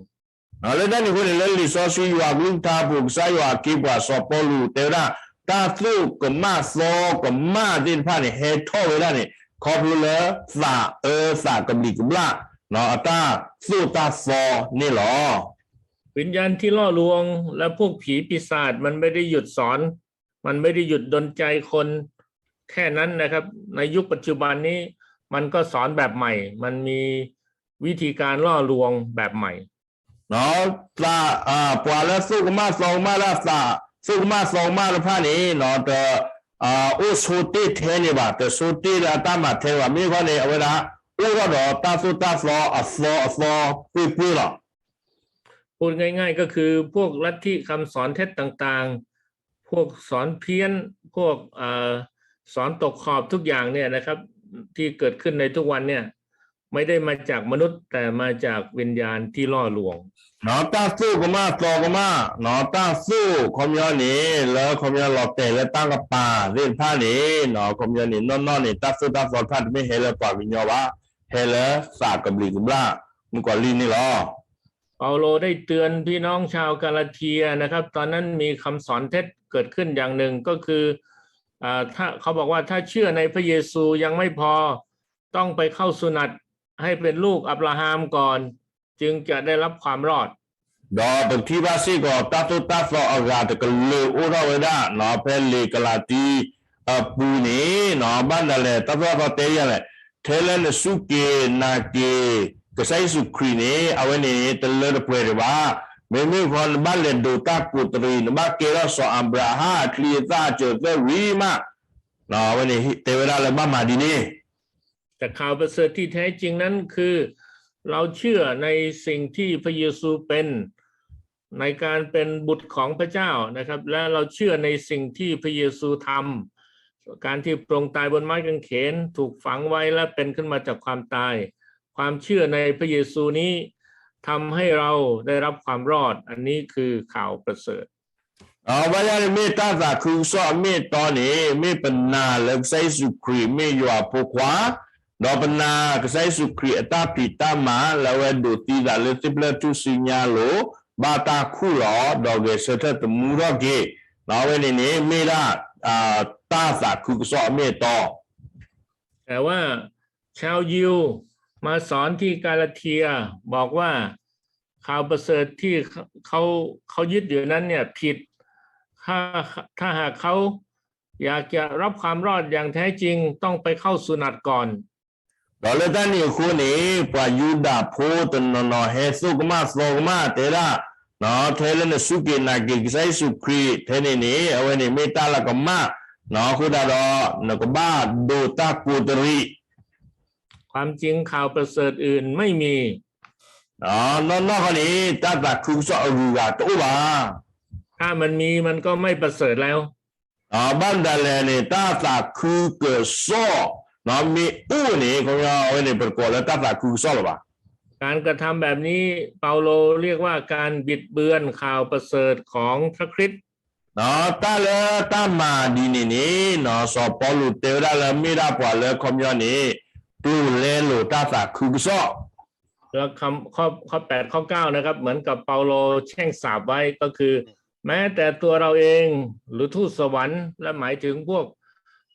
လၢတၢ်န့ၣ်အဃိန့ၣ် လၢလံာ်စီဆှံယွၤအကလုၢ်ကထါအပူၤ ကစၢ်ယွၤက့ၤပှၤစီၤပီလူးတဲဝဲဒၣ် တၢ်သိၣ်ကမၣ်သီကမၣ်သ့ၣ်တဖၣ်န့ၣ် ဟဲထီၣ်ဝဲဒၣ်န့ၣ် ခီဖျိလၢသးအၢသးကဘျံးကဘျၣ် အတၢ်သိၣ်တၢ်သီန့ၣ်လီၤ วิญญาณที่ล่อลวงและพวกผีปีศาจมันไม่ได้หยุดสอน มันไม่ได้หยุดดลใจคนแค่นั้นนะครับ ในยุคปัจจุบันนี้มันก็สอนแบบใหม่ มันมีวิธีการล่อลวงแบบใหม่ သး ပှၤလၢသိၣ်ကမၣ်သီကမၣ်တၢ်သး သိၣ်ကမၣ်သီကမၣ်တဖၣ်န့ၣ် တအိၣ်ဆိတ့ၢ်ထဲန့ၣ်ဘၣ် တဆိတ့ၢ်လၢအတၢ်မၤထဲန့ၣ်ဘၣ် မ့ၢ်တခီန့ၣ် အဝဲဒၣ် အိၣ်ထီၣ်ဒီးတၢ်သိၣ်တၢ်သီအသီအသွဲၣ်ပှဲၢ်လီၤ พูดง่ายๆก็คือพวกลัทธิคำสอนเท็จต่างๆ พวกสอนเพี้ยน พวกเอ่อสอนตกขอบทุกอย่างเนี่ยนะครับ ที่เกิดขึ้นในทุกวันเนี่ย ไม่ได้มาจากมนุษย์ แต่มาจากวิญญาณที่ล่อลวง တၢ်သိၣ်ကမၣ်သီကမၣ် တၢ်သိၣ်ခီပညီန့ၣ် လၢခီပညီလီၤတဲာ်လၢတၢ်ကပၤသ့ၣ်တဖၣ်န့ၣ် ခီပညီန့ၣ် နီၢ်နီၢ်န့ၣ် တၢ်သိၣ်တၢ်သီတဖၣ်တမ့ၢ်ဟဲလၢပှၤကညီဘၣ် ဟဲလၢသးကဘျံးကဘျၣ် မုၣ်ကီၤလံၢ်န့ၣ်လီၤ เปาโลได้เตือนพี่น้องชาวกาลาเทียนะครับ ตอนนั้นมีคำสอนเท็จเกิดขึ้นอย่างหนึ่งก็คืออ่าถ้าเขาบอกว่าถ้าเชื่อในพระเยซูยังไม่พอ ต้องไปเข้าสุหนัตให้เป็นลูกอับราฮัมก่อน จึงจะได้รับความรอด ဒီးပထံၣ်ဘၣ်စ့ၢ်ကီး တၢ်သိၣ်တၢ်သီအဂၤတကလုာ်အိၣ်ထီၣ်ဝဲဒၣ် ဖဲလံာ်ကလၤတံ အပူၤန့ၣ် ဘၣ်ဒၣ်လဲာ် တၢ်သိၣ်တၢ်သီတဲယၤလဲၣ် ထဲလၢနစူၢ်က့ၤနာ်က့ၤ ကစၢ်ယ့ၣ်ၡူးခရံာ်န့ၣ် အဝဲန့ၣ် တလၢတပှဲၤဒံးဘၣ်. မ့မ့ၢ်ဃီ နဘၣ်လဲၤဒိးတၢ်ကူးတရံး, နဘၣ်ကဲထီၣ်စီၤအၤဘြၤဟၣ်အချံအသၣ်အစၢၤအသွဲၣ်ဝံၤမး, အဝဲန့ၣ်တဲဝဲဒၣ်လၢဘၣ်မၤဒ်န့ၣ် แต่ข่าวประเสริฐที่แท้จริงนั้นคือ เราเชื่อในสิ่งที่พระเยซูเป็น ในการเป็นบุตรของพระเจ้านะครับ และเราเชื่อในสิ่งที่พระเยซูทำ การที่พระองค์ตายบนไม้กางเขน ถูกฝังไว้และเป็นขึ้นมาจากความตาย ความเชื่อในพระเยซูนี้ทำให้เราได้รับความรอด อันนี้คือข่าวประเสริฐ အဝဲဒၣ်န့ၣ်မ့ၢ်တၢ်သးခုကစီၣ်အမ့ၢ်အတီန့ၣ် မ့ၢ်ပနာ်လၢကစၢ်ယ့ၣ်ၡူးခရံာ်မ့ၢ်ယွၤအဖိခွါ, ဒီးပနာ်ကစၢ်ယ့ၣ်ၡူးခရံာ်အတၢ်ဖံးတၢ်မၤလၢအဝဲဒိးသံသးလၢသ့ၣ်ဖျၢၣ်ထူၣ်စုညါအလိၤ, ဘၣ်တၢ်ခူၣ်လီၤ, ဒီးဂဲၤဆၢထၢၣ်သမူထီၣ်က့ၤ, အဝဲန့ၣ်န့ၣ်မ့ၢ်ဒၣ် တၢ်သးခုကစီၣ်အမ့ၢ်အတီ แต่ว่าชาวยิวมาสอนที่กาลาเทียบอกว่าข่าวประเสริฐที่เขาเขายึดอยู่นั้นเนี่ยผิด ถ้าถ้าหากเขาอยากจะรับความรอดอย่างแท้จริงต้องไปเข้าสุหนัตก่อน ဒီးလၢတၢ်န့ၣ်အဃိန့ၣ် ပှၤယူဒၤဖိတနီၤနီၤဟဲသိၣ်ကမၣ်သီကမၣ်တဲဒၣ်, ထဲလၢနစူၢ်က့ၤနာ်က့ၤကစၢ်ယ့ၣ်ၡူးခရံာ် ထဲန့ၣ်န့ၣ် အဝဲန့ၣ်မ့ၢ်တၢ်လၢကမၣ်, အဃိသတးဒီး နကဘၣ်ဒိးတၢ်ကူးတရံး ความจริงข่าวประเสริฐอื่นไม่มี နီၢ်နီၢ်ဃီန့ၣ် တၢ်သးခုကစီၣ်အဂုၤအဂၤတအိၣ်ဘၣ် ถ้ามันมีมันก็ไม่ประเสริฐแล้ว ဘၣ်မတၤလဲၣ်န့ၣ် တၢ်သးခုကစီၣ် မ့ၢ်အိၣ်န့ၣ် ခီပညီအဝဲန့ၣ် ပတကိးလၢတၢ်သးခုကစီၣ်လၢၤဘၣ် การกระทำแบบนี้เปาโลเรียกว่าการบิดเบือนข่าวประเสริฐของพระคริสต์ တၢ်လၢတၢ်မၤဒ်န့ၣ်န့ၣ် စီၤပီလူးတဲဝဲဒၣ်လၢမ့ၢ်ဒၣ်ပှၤလၢခီပညီန့ၣ် ကျိၤလဲလိာ်တၢ်သးခုကစီၣ် แล้วคำข้อข้อแปดข้อเก้านะครับ เหมือนกับเปาโลแช่งสาปไว้ก็คือแม้แต่ตัวเราเองหรือทูตสวรรค์และหมายถึงพวก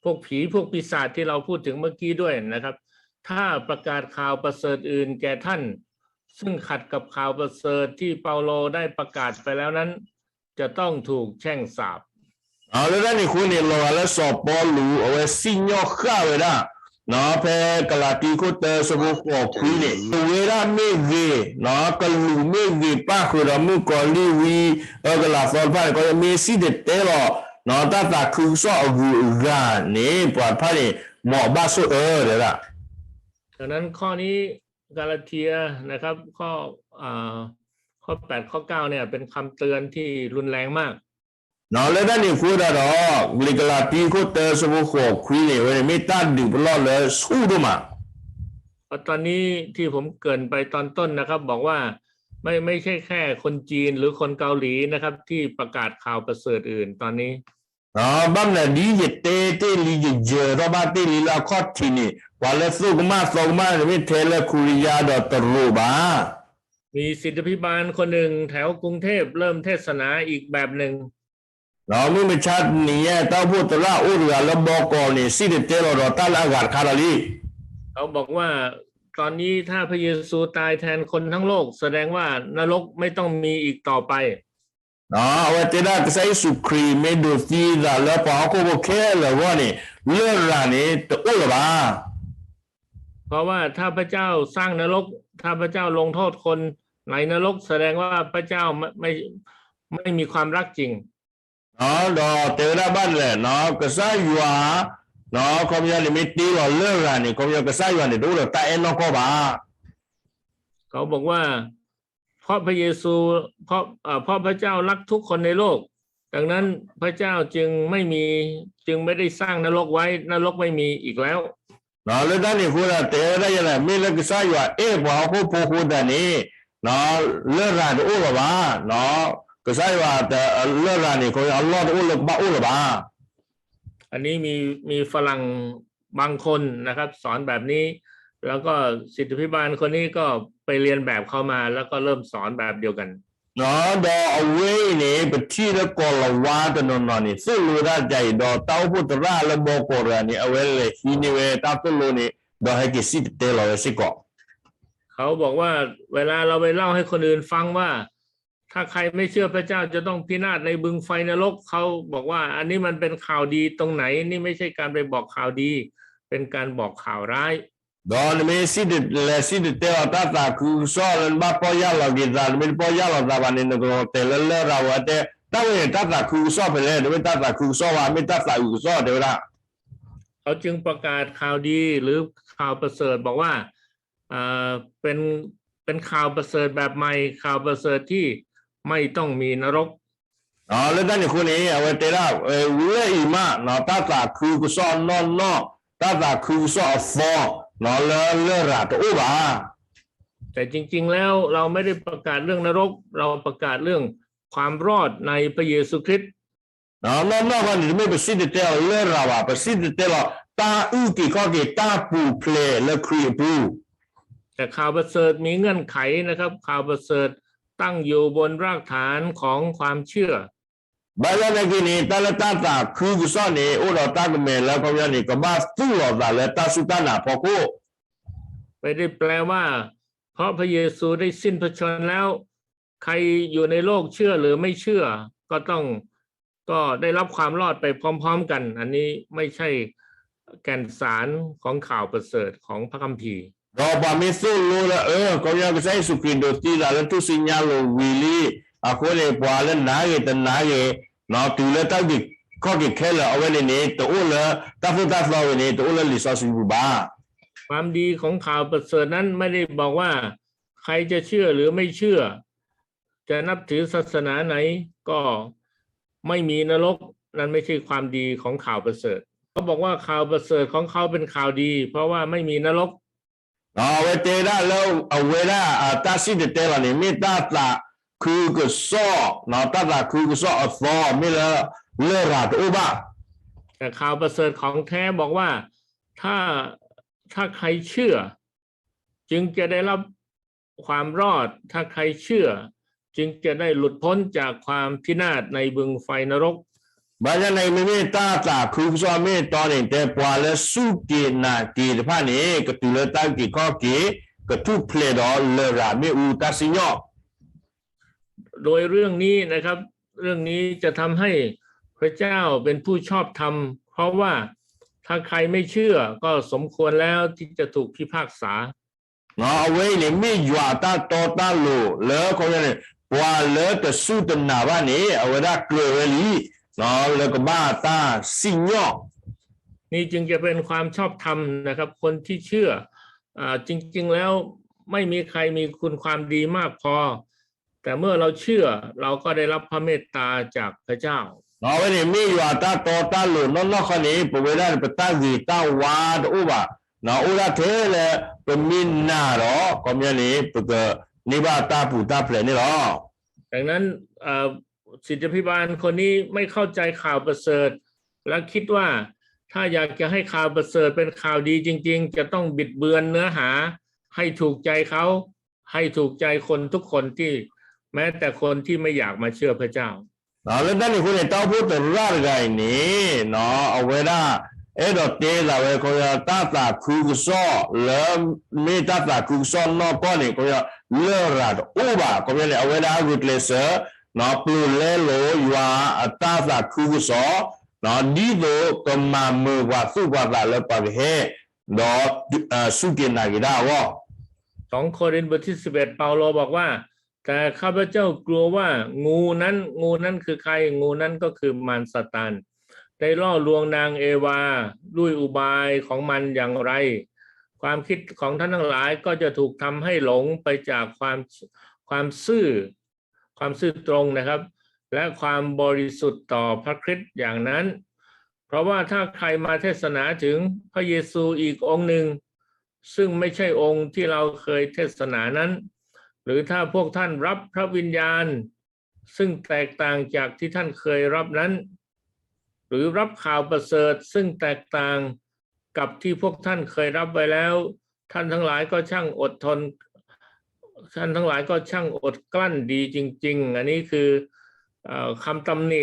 พวกผีพวกปีศาจที่เราพูดถึงเมื่อกี้ด้วยนะครับ ถ้าประกาศข่าวประเสริฐอื่นแก่ท่าน ซึ่งขัดกับข่าวประเสริฐที่เปาโลได้ประกาศไปแล้วนั้น จะต้องถูกแช่งสาป လၢတၢ်န့ၣ်အဃိန့ၣ် လီၤဂာ်လၢစီၤပီလူး အဝဲစံၣ်ညီၣ်ဃာ်ဝဲဒၣ် ဖဲကလၤတံခိၣ်တၢ ဆၢဖိဃိးခွံန့ၣ် ပဝဲဒၣ်မ့ၢ်ဂ့ၤ, ကလူးမ့ၢ်ဂ့ၤ ပၣ်ဃုာ်ဒီးမုၣ်ကီၤလံၢ်ဝံၤ အၢကလၤသီတဖၣ်န့ၣ် ခီမ့ၢ်စံၣ်တဲၤတဲလီၤ တၢ်သးခုကစီၣ်အဂုၤအဂၤန့ၣ် ပှၤတဖၣ်န့ၣ် ဘိးဘၣ်ဆိၣ်အၢတဲဒၣ် ดังนั้นข้อนี้กาลาเทียนะครับข้ออ่าข้อแปดข้อเก้าเนี่ยเป็นคำเตือนที่รุนแรงมาก လၢတၢ်န့ၣ်အဃိဒၣ်ဒီး လံာ်ကလၤတံခိၣ်တၢဆၢဖိဃိးခွံန့ၣ် အဝဲန့ၣ်မ့ၢ်တၢ်ဒုးပလီၢ်လၢဆူၣ်ဒိၣ်မး. เพราะตอนนี้ที่ผมเกริ่นไปตอนต้นนะครับ บอกว่าไม่ไม่ใช่แค่คนจีนหรือคนเกาหลีนะครับที่ประกาศข่าวประเสริฐอื่นตอนนี้ ဘၣ်မနုၤဒ်ယတဲတ့ၢ်လံ ယယၢၤထီၣ်ဘၣ်တ့ၢ်လံလၢအခီၣ်ထံးန့ၣ် ပှၤလၢသိၣ်ကမၣ်သီကမၣ်န့ၣ် မ့ၢ်ထဲလၢ Korea ဒီးတရူးဘၣ် มีศิษยาภิบาลคนหนึ่งแถวกรุงเทพฯเริ่มเทศนาอีกแบบหนึ่ง မုၢ်မဆါတနံၤညါ တၢ်အိၣ်ဖှိၣ်သရၣ်အိၣ်တဂၤလၢဘီကီးန့ၣ် စံၣ်တဲၤတဲလီၤဒီးတၢ်လၢအဂၤတခါဒီးလံ เขาบอกว่า ตอนนี้ถ้าพระเยซูตายแทนคนทั้งโลก แสดงว่านรกไม่ต้องมีอีกต่อไป အဝဲတဲဒၣ်ကစၢ်ယ့ၣ်ၡူးခရံာ်မ့ၢ်ဒိးသံအသးလၢပှၤဟီၣ်ခိၣ်ဖိခဲလၢာ်အဂီၢ်န့ၣ် လရာ်န့ၣ်တအိၣ်လၢၤဘၣ် เพราะว่าถ้าพระเจ้าสร้างนรก ถ้าพระเจ้าลงโทษคนในนรก แสดงว่าพระเจ้าไม่ไม่ไม่มีความรักจริง ဒီးတဲဝဲဒၣ်ဘၣ်လဲၣ် ကစၢ်ယွၤ ခီပညီန့ၣ် မ့ၢ်တ့လီၤလရာ်န့ၣ် ခီပညီကစၢ်ယွၤန့ၣ် တအိၣ်ဒီးတၢ်အဲၣ်နီၢ်ကီၢ်ဘၣ် เขาบอกว่า เพราะพระเยซู เพราะเอ่อเพราะพระเจ้ารักทุกคนในโลก ดังนั้นพระเจ้าจึงไม่มี จึงไม่ได้สร้างนรกไว้ นรกไม่มีอีกแล้ว လၢတၢ်န့ၣ်အဃိဒီး တဲဝဲဒၣ်ယဲလဲၣ် မ့ၢ်လၢကစၢ်ယွၤအဲၣ်ပှၤဟီၣ်ခိၣ်ဖိအဃိသတးန့ၣ် လရာ်တအိၣ်လၢၤဘၣ် ကစၢ်ယွၤ လရာ်န့ၣ် ခီပညီအလီၢ်တအိၣ်လၢကဘၣ်အိၣ်လၢၤဘၣ် อันนี้มีมีฝรั่งบางคนนะครับสอนแบบนี้ แล้วก็ศิษยาภิบาลคนนี้ก็ไปเรียนแบบเขามา แล้วก็เริ่มสอนแบบเดียวกัน ဒီးအဝဲအံၤန့ၣ် ပထံၣ်လၢကီၢ်လၤဝါတနီၤနီၤန့ၣ် သိၣ်လိတၢ်ဒ်အံၤ ဒီးတၢ်အိၣ်ဖှိၣ်သရၣ်လၢဘီကီးတဂၤန့ၣ် အဝဲလဲၤဟံးန့ၢ်ဝဲတၢ်သိၣ်လိန့ၣ် ဒီးဟဲက့ၤစံၣ်တဲၤတဲလီၤဝဲစ့ၢ်ကီး เขาบอกว่าเวลาเราไปเล่าให้คนอื่นฟังว่า ถ้าใครไม่เชื่อพระเจ้าจะต้องพินาศในบึงไฟนรก เขาบอกว่าอันนี้มันเป็นข่าวดีตรงไหน นี่ไม่ใช่การไปบอกข่าวดี เป็นการบอกข่าวร้าย ဒီးနမ့ၢ်စံၣ်တဲၤ လဲၤစံၣ်တဲၤတဲလီၤတၢ်သးခုကစီၣ်လၢနဘၣ်ပီၢ်ယၢ်လီၤက့ၤသး နမ့ၢ်တပီၢ်ယၢ်လီၤသးဘၣ်န့ၣ် နကလီၤတဲာ်လၢလရာ်ဝဲတဲ တၢ်ဝဲန့ၣ်တၢ်သးခုကစီၣ်ဖဲလဲၣ် တမ့ၢ်တၢ်သးခုကစီၣ်ဘၣ် မ့ၢ်တၢ်သးအုးကစီၣ်တဲဝဲဒၣ် เขาจึงประกาศข่าวดีหรือข่าวประเสริฐบอกว่า เอ่อเป็นเป็นข่าวประเสริฐแบบใหม่ข่าวประเสริฐที่ไม่ต้องมีนรก လၢတၢ်န့ၣ်အဃိန့ၣ် အဝဲတဲဒၣ် လၢအံၤမး တၢ်သးခုကစီၣ်နီၢ်နီၢ် တၢ်သးခုကစီၣ်အသီ လၢလရာ်တအိၣ်ဘၣ် แต่จริงๆแล้วเราไม่ได้ประกาศเรื่องนรก เราประกาศเรื่องความรอดในพระเยซูคริสต์ နီၢ်နီၢ်ခီန့ၣ် တမ့ၢ်ပစံၣ်တဲၤတဲလီၤလရာ်ဘၣ် ပစံၣ်တဲၤတဲလီၤ တၢ်အုၣ်က့ၤခီၣ်က့ၤ တၢ်ပူၤဖျဲးလၢခရံာ်အပူၤ แต่ข่าวประเสริฐมีเงื่อนไขนะครับ ข่าวประเสริฐตั้งอยู่บนรากฐานของความเชื่อ ဘၣ်ဆၣ်သနာ်က့န့ၣ် တၢ်လၢတၢ်သးခုကစီၣ်န့ၣ် အိၣ်ဒီးတၢ်ကမဲာ်လၢခီပညီန့ၣ် ကဘၣ်သူၣ်လီၤသးလၢတၢ်စူၢ်တၢ်နာ်အဖီခိၣ် ไม่ได้แปลว่า เพราะพระเยซูได้สิ้นพระชนม์แล้ว ใครอยู่ในโลกเชื่อหรือไม่เชื่อ ก็ต้อง ก็ได้รับความรอดไปพร้อมๆกัน อันนี้ไม่ใช่แก่นสารของข่าวประเสริฐของพระคัมภีร์ ဒီးပှၤမ့ၢ်သိၣ်လိလၢ အၢ ခီပညီကစၢ်ယ့ၣ်ၡူးခရံာ်ဒိးသံသးလၢထူၣ်စုညါလိၤဝံၤလံ, အဃိန့ၣ် ပှၤလၢနာ်ဂ့ၤတနာ်ဂ့ၤ, တုၤလၢတၢ်အုၣ်က့ၤခီၣ်က့ၤခဲလၢာ် အဝဲန့ၣ်န့ၣ် တအိၣ်လၢ တၢ်သိၣ်တၢ်သီဝဲန့ၣ် တအိၣ်လၢလံာ်စီဆှံပူၤဘၣ်. ความดีของข่าวประเสริฐนั้นไม่ได้บอกว่า ใครจะเชื่อหรือไม่เชื่อ จะนับถือศาสนาไหนก็ไม่มีนรก นั่นไม่ใช่ความดีของข่าวประเสริฐ เขาบอกว่าข่าวประเสริฐของเขาเป็นข่าวดี เพราะว่าไม่มีนรก အဝဲတဲဒၣ်လၢ အဝဲဒၣ် တၢ်စံၣ်တဲၤတဲလီၤန့ၣ် မ့ၢ်တၢ်သးခုကစီၣ်, တၢ်သးခုကစီၣ်အသီ မ့ၢ်လၢ လရာ်တအိၣ်ဘၣ် แต่ข่าวประเสริฐของแท้บอกว่า ถ้าถ้าใครเชื่อ จึงจะได้รับความรอด ถ้าใครเชื่อ จึงจะได้หลุดพ้นจากความพินาศในบึงไฟนรก ဘၣ်ဆၣ်န့ၣ် မ့မ့ၢ်တၢ်သးခုကစီၣ်မ့ၢ်တီန့ၣ် တဲပှၤလၢစူၢ်က့ၤနာ်က့ၤတဖၣ်န့ၣ် ကတုၤလၢတၢ်အုၣ်က့ၤခီၣ်က့ၤ ကထူၣ်ဖျဲးဒီးလရာ်မ့ၣ်အူတၢ်စံၣ်ညီၣ် โดยเรื่องนี้นะครับ เรื่องนี้จะทำให้พระเจ้าเป็นผู้ชอบธรรม เพราะว่าถ้าใครไม่เชื่อก็สมควรแล้วที่จะถูกพิพากษา အဝဲအံၤန့ၣ် မ့ၢ်ယွၤအတၢ်တီတၢ်လိၤလၢခီပညီန့ၣ် ပှၤလၢတစူၢ်တနာ်ဘၣ်န့ၣ် အဝဲဒၣ်ကြၢးဝဲလံ လၢကဘၣ်တၢ်စံၣ်ညီၣ် นี่จึงจะเป็นความชอบธรรมนะครับ คนที่เชื่อ อ่า จริงๆแล้วไม่มีใครมีคุณความดีมากพอ แต่เมื่อเราเชื่อ เราก็ได้รับพระเมตตาจากพระเจ้า အဝဲန့ၣ်မ့ၢ်ယွၤအတၢ်တီတၢ်လိၤနီၢ်နီၢ်ခီန့ၣ် ပဝဲဒၣ်န့ၣ် ပတၢ်ဂ့ၤတၢ်ဝါတအိၣ်ဘၣ်, အိၣ်ဒၣ်ထဲလၢပမ့ၢ်နာ်ဒီး ခီပညီန့ၣ် ပကန့ၢ်ဘၣ်တၢ်ပူၤတၢ်ဖျဲးန့ၣ်လီၤ. ดังนั้นเอ่อ ศิษยาภิบาลคนนี้ไม่เข้าใจข่าวประเสริฐ และคิดว่าถ้าอยากจะให้ข่าวประเสริฐเป็นข่าวดีจริงๆ จะต้องบิดเบือนเนื้อหาให้ถูกใจเขา ให้ถูกใจคนทุกคนที่ แม้แต่คนที่ไม่อยากมาเชื่อพระเจ้า လၢတၢ်န့ၣ်အဃိန့ၣ် တၢ်အိၣ်ဖှိၣ်သရၣ်တဂၤအံၤန့ၣ် အဝဲဒၣ် အဲၣ်ဒိးတဲသးဝဲ ခီပညီ တၢ်သးခုကစီၣ်လၢ မ့ၢ်တၢ်သးခုကစီၣ်နီၢ်ကီၢ်န့ၣ် ခီပညီ လရာ်တအိၣ်ဘၣ်. ခီပညီန့ၣ် အဝဲဒၣ်ဂုာ်ကျဲးစၢး ပျိာ်လဲလိာ်ယွၤအတၢ်သးခုကစီၣ် ဒ်သိးကမၤမုာ်ပှၤသူၣ်ပှၤသးလၢပှၤကဟဲ ဒီးစူၢ်က့ၤနာ်က့ၤတၢ်အဂီၢ် สองโครินธ์บทที่สิบเอ็ด เปาโลบอกว่า แต่ข้าพเจ้ากลัวว่างูนั้น งูนั้นคือใคร งูนั้นก็คือมารซาตาน ได้ล่อลวงนางเอวาด้วยอุบายของมันอย่างไร ความคิดของท่านทั้งหลายก็จะถูกทำให้หลงไปจากความ ความซื่อ ความซื่อตรงนะครับ และความบริสุทธิ์ต่อพระคริสต์อย่างนั้น เพราะว่าถ้าใครมาเทศนาถึงพระเยซูอีกองค์หนึ่ง ซึ่งไม่ใช่องค์ที่เราเคยเทศนานั้น หรือถ้าพวกท่านรับพระวิญญาณ ซึ่งแตกต่างจากที่ท่านเคยรับนั้น หรือรับข่าวประเสริฐซึ่งแตกต่างกับที่พวกท่านเคยรับไว้แล้ว ท่านทั้งหลายก็ช่างอดทน ท่านทั้งหลายก็ช่างอดกลั้นดีจริงๆ อันนี้คือเอ่อคำตำหนิ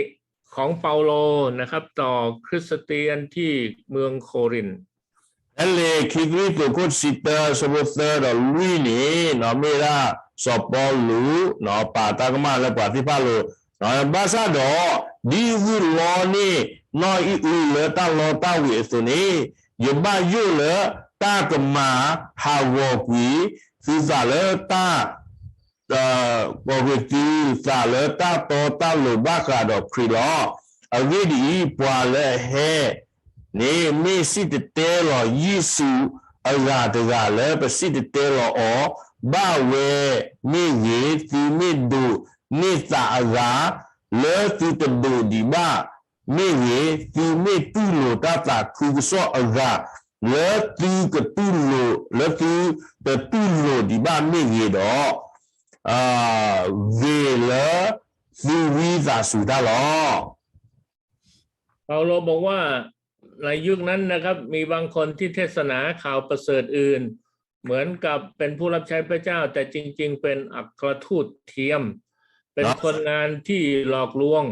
ของเปาโลนะครับ ต่อคริสเตียนที่เมืองโครินธ์ ဖဲလံာ်ခံကရံၣ်သူး ခိၣ်တဆံတၢ ဆၢဖိသၢဒီးလွံၢ်န့ၣ် မ့ၢ်ဒၣ်စီၤပီလူး ပာ်တၢ်ကမၣ်လၢပှၤသ့ၣ်တဖၣ်အလိၤ, ဘၣ်ဆၣ်ဒီး ဒ်ဂုၢ်လီန့ၢ်နီၢ်အံၣ်အုလၢတၢ်လီတၢ်ဝ့ၤအသိးန့ၣ်, ယဘၣ်ယိၣ်လၢတၢ်ကမၤဟးဂီၤကွံာ်သုသးလၢတၢ် ကီၤကွံာ်သုသးလၢတၢ်တီတၢ်လိၤဘၣ်ဃးဒီးခရံာ်လီၤ. အဂ့ၢ်ဒ်အံၤ, ပှၤလၢအဟဲန့ၣ် မ့ၢ်စံၣ်တဲၤတဲလီၤယ့ၣ်ၡူးအဂၤတဂၤလၢပစံၣ်တဲၤတဲလီၤအီၤဘၣ်ဝဲမ့ၢ်ဂ့ၤ, သုမ့ၢ်ဒိးန့ၢ်သးအဂၤ လၢသုတဒိးဒံးဘၣ်မ့ၢ်ဂ့ၤ, သုမ့ၢ်တူၢ်လိာ်တၢ်သးခုကစီၣ်အဂၤ လၢသုကတူၢ်လိာ်, လၢသုတတူၢ်လိာ်ဒံးဘၣ်မ့ၢ်ဂ့ၤဒီး, ဂ့ၤလၢသုဝံသးစူၤတၢ်လီၤ. เปาโลบอกว่าในยุคนั้นนะครับ มีบางคนที่เทศนาข่าวประเสริฐอื่น เหมือนกับเป็นผู้รับใช้พระเจ้า แต่จริงๆ เป็นอัครทูตเทียม เป็นคนงานที่หลอกลวง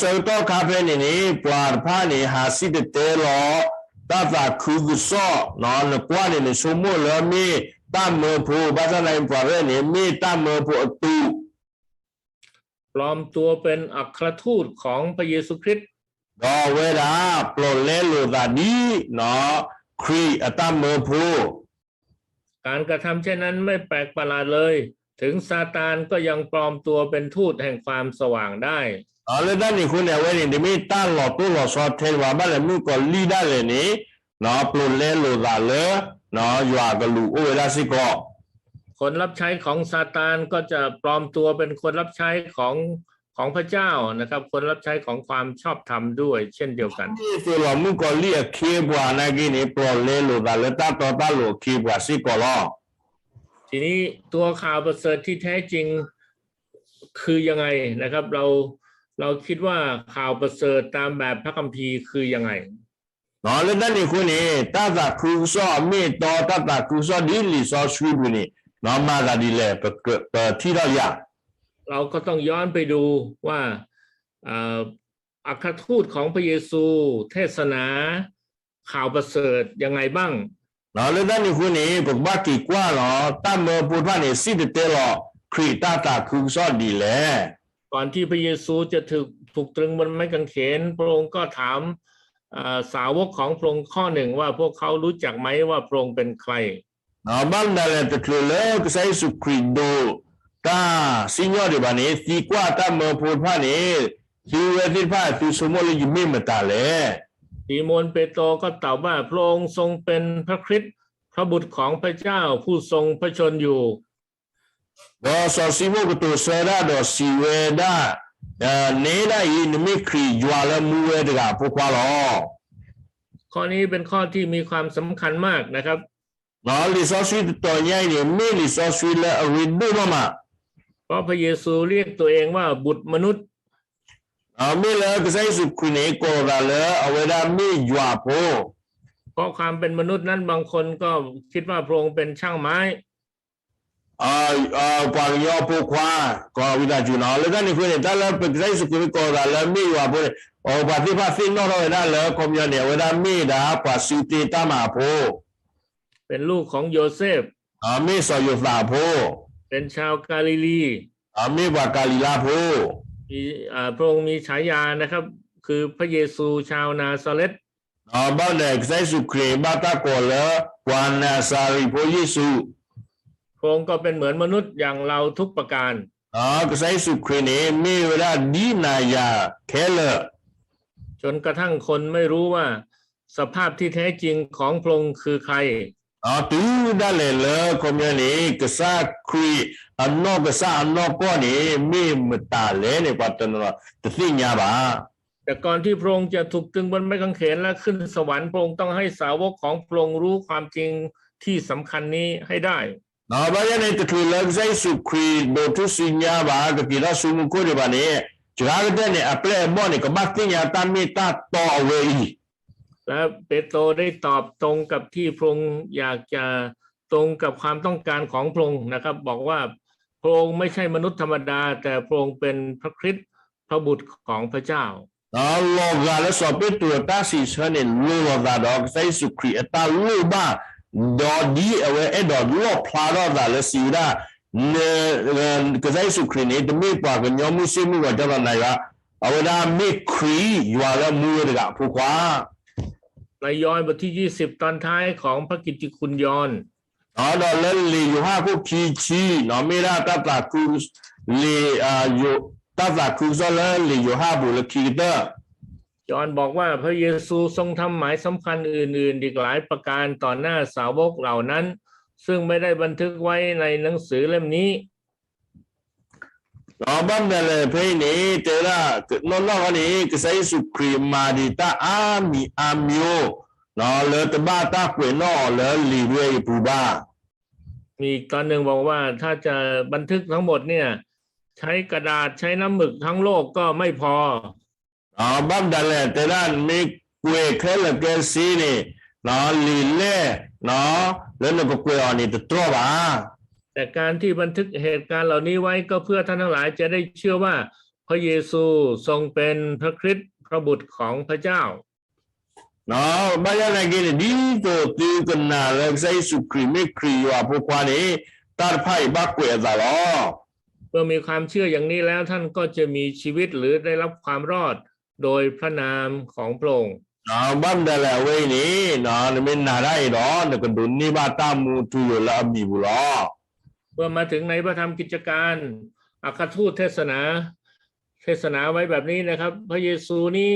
ဆၢကတီၢ်ခါဖဲန့ၣ်န့ၣ် ပှၤတဖၣ်န့ၣ် ဟးစံၣ်တဲၤတဲလီၤတၢ်သးခုကစီၣ်, နကွၢ်န့ၣ် နဆိကမိၣ်လၢမ့ၢ်တၢ်မၢဖိ, ဘၣ်ဆၣ်သနာ်က့ ပှၤဖဲန့ၣ် မ့ၢ်တၢ်မၢဖိအတူး ปลอมตัวเป็นอัครทูตของพระเยซูคริสต์ ဒီးအဝဲဒၣ်ပျိာ်လဲလိာ်သးဒ် ခရံာ်အတၢ်မၢဖိ การกระทำเช่นนั้นไม่แปลกประหลาดเลย ถึงซาตานก็ยังปลอมตัวเป็นทูตแห่งความสว่างได้ လၢတၢ်န့ၣ်အဃိန့ၣ် အဝဲန့ၣ် တမ့ၢ်တၢ်လီၤတိၢ်လီၤဆီထဲဘၣ်, ဘၣ်လဲၣ် မုၣ်ကီၤလံၢ်ဒၣ်လဲာ်န့ၣ် ပျိာ်လဲလိာ်သးလၢ ယွၤကလူးအိၣ်ဝဲဒၣ်စ့ၢ်ကီး คนรับใช้ของซาตานก็จะปลอมตัวเป็นคนรับใช้ของ ของพระเจ้านะครับ คนรับใช้ของความชอบธรรมด้วยเช่นเดียวกัน သိးလီၤ မုၣ်ကီၤလံၢ်အခ့အပှၤနာ်က့န့ၣ် ပျိာ်လဲလိာ်သးလၢတၢ်တီတၢ်လိၤအခ့အပှၤစ့ၢ်ကီးလီၤ. ทีนี้ตัวข่าวประเสริฐที่แท้จริงคือยังไงนะครับ เรา เราคิดว่าข่าวประเสริฐตามแบบพระคัมภีร์คือยังไง လၢတၢ်န့ၣ်အဃိန့ၣ် တၢ်သးခုကစီၣ်အမ့ၢ်အတီ တၢ်သးခုကစီၣ်ဒ်လံာ်စီဆှံပူၤန့ၣ် မၤသးဒ်လဲၣ် ပထံၣ်ထီၣ်ယၤ เราก็ต้องย้อนไปดูว่าเอ่ออัครทูตของพระเยซูเทศนาข่าวประเสริฐยังไงบ้าง လၢတၢ်န့ၣ်အဃိန့ၣ် ပကဘၣ်က့ၤကွၢ်လီၤ တၢ်မၢဖိတဖၣ်န့ၣ် စံၣ်တဲၤတဲလီၤခရံာ်တၢ်သးခုကစီၣ်ဒ်လဲၣ် ก่อนที่พระเยซูจะถูก ถูกตรึงบนไม้กางเขน พระองค์ก็ถามเอ่อสาวกของพระองค์ข้อหนึ่งว่าพวกเขารู้จักไหมว่าพระองค์เป็นใคร ဘၣ်မနုၤလဲၣ် တချုးလၢကစၢ်ယ့ၣ်ၡူးခရံာ်ဒိးတၢ်စံၣ်ညီၣ်ဒံးဘၣ်န့ၣ် သံကွၢ်တၢ်မၢဖိတဖၣ်န့ၣ် သုဝဲသ့ၣ်တဖၣ် သုဆိကမိၣ်လၢယမ့ၢ်မတၤလဲၣ် ซีโมนเปโตรก็ตอบว่าพระองค์ทรงเป็นพระคริสต์พระบุตรของพระเจ้าผู้ทรงพระชนม์อยู่ ဒီးစီၤၡံမိၣ်ကတိၤဆၢတၢ်ဒီးစံးဝဲဒၣ် န့ၣ်ဒၣ်အံၤ နမ့ၢ်ခရံာ်ယွၤလၢမူဝဲတဂၤအဖိခွါလီၤ. ข้อนี้เป็นข้อที่มีความสำคัญมากนะครับ လံာ်စီဆှံတတီၤညါအံၤန့ၣ် မ့ၢ်လံာ်စီဆှံလၢအရ့ဒိၣ်မးမး, เพราะพระเยซูเรียกตัวเองว่าบุตรมนุษย์ မ့ၢ်လၢကစၢ်ယ့ၣ်ၡူးခရံာ်န့ၣ် ကိးလီၤသးလၢအဝဲဒၣ်မ့ၢ်ယွၤအဖိ เพราะความเป็นมนุษย์นั้นบางคนก็คิดว่าพระองค์เป็นช่างไม้ ပှၤကညီအဖိခွါ ကီဝံသးစူၤနီၤ လၢတၢ်န့ၣ်အဃိန့ၣ် တၢ်လၢပကစၢ်ယ့ၣ်ၡူးခရံာ်မ့ၢ်ကိးလီၤသးလၢမ့ၢ်ယွၤအဖိန့ၣ် ပှၤသ့ၣ်တဖၣ်သ့ၣ်နီၣ်ထီၣ်ဝဲဒၣ်လၢ ခီပညီန့ၣ် အဝဲဒၣ်မ့ၢ်ဒၣ်ပှၤစုသ့တၢ်မၤအဖိ เป็นลูกของโยเซฟ မ့ၢ်စီၤယိၤသးအဖိ เป็นชาวกาลิลี မ့ၢ်ပှၤကၤလံၤလါဖိ มีอ่าพระองค์มีฉายานะครับ คือพระเยซูชาวนาซาเร็ธ ဘၣ်မနုၤလဲၣ် ကစၢ်ယ့ၣ်ၡူးခရံာ်န့ၣ် ဘၣ်တၢ်ကိးလၢ ပှၤနၤစၤရ့းဖိယ့ၣ်ၡူး พระองค์ก็เป็นเหมือนมนุษย์อย่างเราทุกประการ ကစၢ်ယ့ၣ်ၡူးခရံာ်န့ၣ် မ့ၢ်ဝဲဒၣ်ဒ်နၤယၤခဲလၢာ် จนกระทั่งคนไม่รู้ว่าสภาพที่แท้จริงของพระองค์คือใคร တုၤဒၣ်လဲာ်လၢ ခီပညီန့ၣ် ကစၢ်ခရံာ်အနီၢ်ကစၢ်အနီၢ်ကီၢ်န့ၣ် မ့ၢ်မတၤလဲၣ်န့ၣ် ပှၤတနီၤတသ့ၣ်ညါဘၣ် แต่ก่อนที่พระองค์จะถูกตรึงบนไม้กางเขนและขึ้นสวรรค์ พระองค์ต้องให้สาวกของพระองค์รู้ความจริงที่สำคัญนี้ให้ได้ ဘၣ်ဆၣ်န့ၣ် တချုးလၢကစၢ်ယ့ၣ်ၡူးခရံာ်ဒိးထူၣ်စုညါဘၣ် ကက့ၤထီၣ်ဆူမူခိၣ်ဒံးဘၣ်န့ၣ် စှၤကတၢၢ်န့ၣ် အပျဲၢ်အဘီၣ်န့ၣ် ကဘၣ်သ့ၣ်ညါတၢ်မ့ၢ်တၢ်တီအဝဲအံၤ และเปโตรได้ตอบตรงกับที่พระองค์อยากจะตรงกับความต้องการของพระองค์นะครับ บอกว่าพระองค์ไม่ใช่มนุษย์ธรรมดา แต่พระองค์เป็นพระคริสต์ พระบุตรของพระเจ้า လီၤဂာ်လၢစီၤပ့းတရူးအတၢ်စံးဆၢန့ၣ် လိၤလိာ်သးဒီးကစၢ်ယ့ၣ်ၡူးခရံာ်အတၢ်လိၣ်ဘၣ်, ဒီးဒ်အဝဲအဲၣ်ဒိးလီၣ်ဖျါထီၣ်အသးလၢစံးဝဲဒၣ်, ကစၢ်ယ့ၣ်ၡူးခရံာ်န့ၣ် တမ့ၢ်ပှၤကညီမုၢ်ဆ့ၣ်မုၢ်ဂီၤကၢ်သိးနၤယွၤ, အဝဲဒၣ်မ့ၢ်ခရံာ်ယွၤလၢမူဝဲတဂၤအဖိခွါ ในยอห์นบทที่ยี่สิบ ตอนท้ายของพระกิตติคุณยอห์น ဒီးလၢလံာ်ယိၤဟၣ်ခိၣ်ခံဆံ မ့ၢ်ဒၣ်တၢ်သးခု, လံာ်, တၢ်သးခုကစီၣ်လၢလံာ်ယိၤဟၣ်အပူၤလၢခံကတၢၢ် ยอห์นบอกว่าพระเยซูทรงทำหมายสำคัญอื่นๆอีกหลายประการต่อหน้าสาวกเหล่านั้น ซึ่งไม่ได้บันทึกไว้ในหนังสือเล่มนี้ ဒီးဘၣ်မနုၤလဲၣ်ဖဲအံၤန့ၣ် တဲဝဲဒၣ် နီၢ်နီၢ်ခီန့ၣ် ကစၢ်ယ့ၣ်ၡူးခရံာ်မၤဒံးတၢ်အါမံၤအါမံၤ, လၢတဘၣ်တၢ်ကွဲးနီၣ်အီၤလၢလံာ်ဝဲအံၤအပူၤဘၣ် มีอีกตอนหนึ่งบอกว่าถ้าจะบันทึกทั้งหมดเนี่ย ใช้กระดาษใช้น้ำหมึกทั้งโลกก็ไม่พอ ဘၣ်မနုၤလဲၣ် တဲဒၣ် နမ့ၢ်ကွဲးခဲလၢာ်ခဲဆ့န့ၣ် လံာ်လဲၢ် လၢနကကွဲးအီၤန့ၣ် တတြီၢ်ဘၣ် แต่การที่บันทึกเหตุการณ์เหล่านี้ไว้ก็เพื่อท่านทั้งหลายจะได้เชื่อว่าพระเยซูทรงเป็นพระคริสต์ พระบุตรของพระเจ้า ဘၣ်ဆၣ်သနာ်က့န့ၣ် ဒ်သိးသုကနာ်လၢကစၢ်ယ့ၣ်ၡူးခရံာ်မ့ၢ်ခရံာ်ယွၤအဖိခွါန့ၣ် တၢ်တဖၣ်အံၤဘၣ်ကွဲးအသးလီၤ เมื่อมีความเชื่ออย่างนี้แล้วท่านก็จะมีชีวิตหรือได้รับความรอดโดยพระนามของพระองค์ ဘၣ်မနုၤလဲၣ် အဝဲအံၤန့ၣ် နမ့ၢ်နာ်တၢ်အံၤဒီး နကဒိးန့ၢ်ဘၣ်တၢ်မူထူယိာ်လၢအမံၤပူၤလီၤ เมื่อมาถึงในพระธรรมกิจการ อัครทูตเทศนา เทศนาไว้แบบนี้นะครับ พระเยซูนี้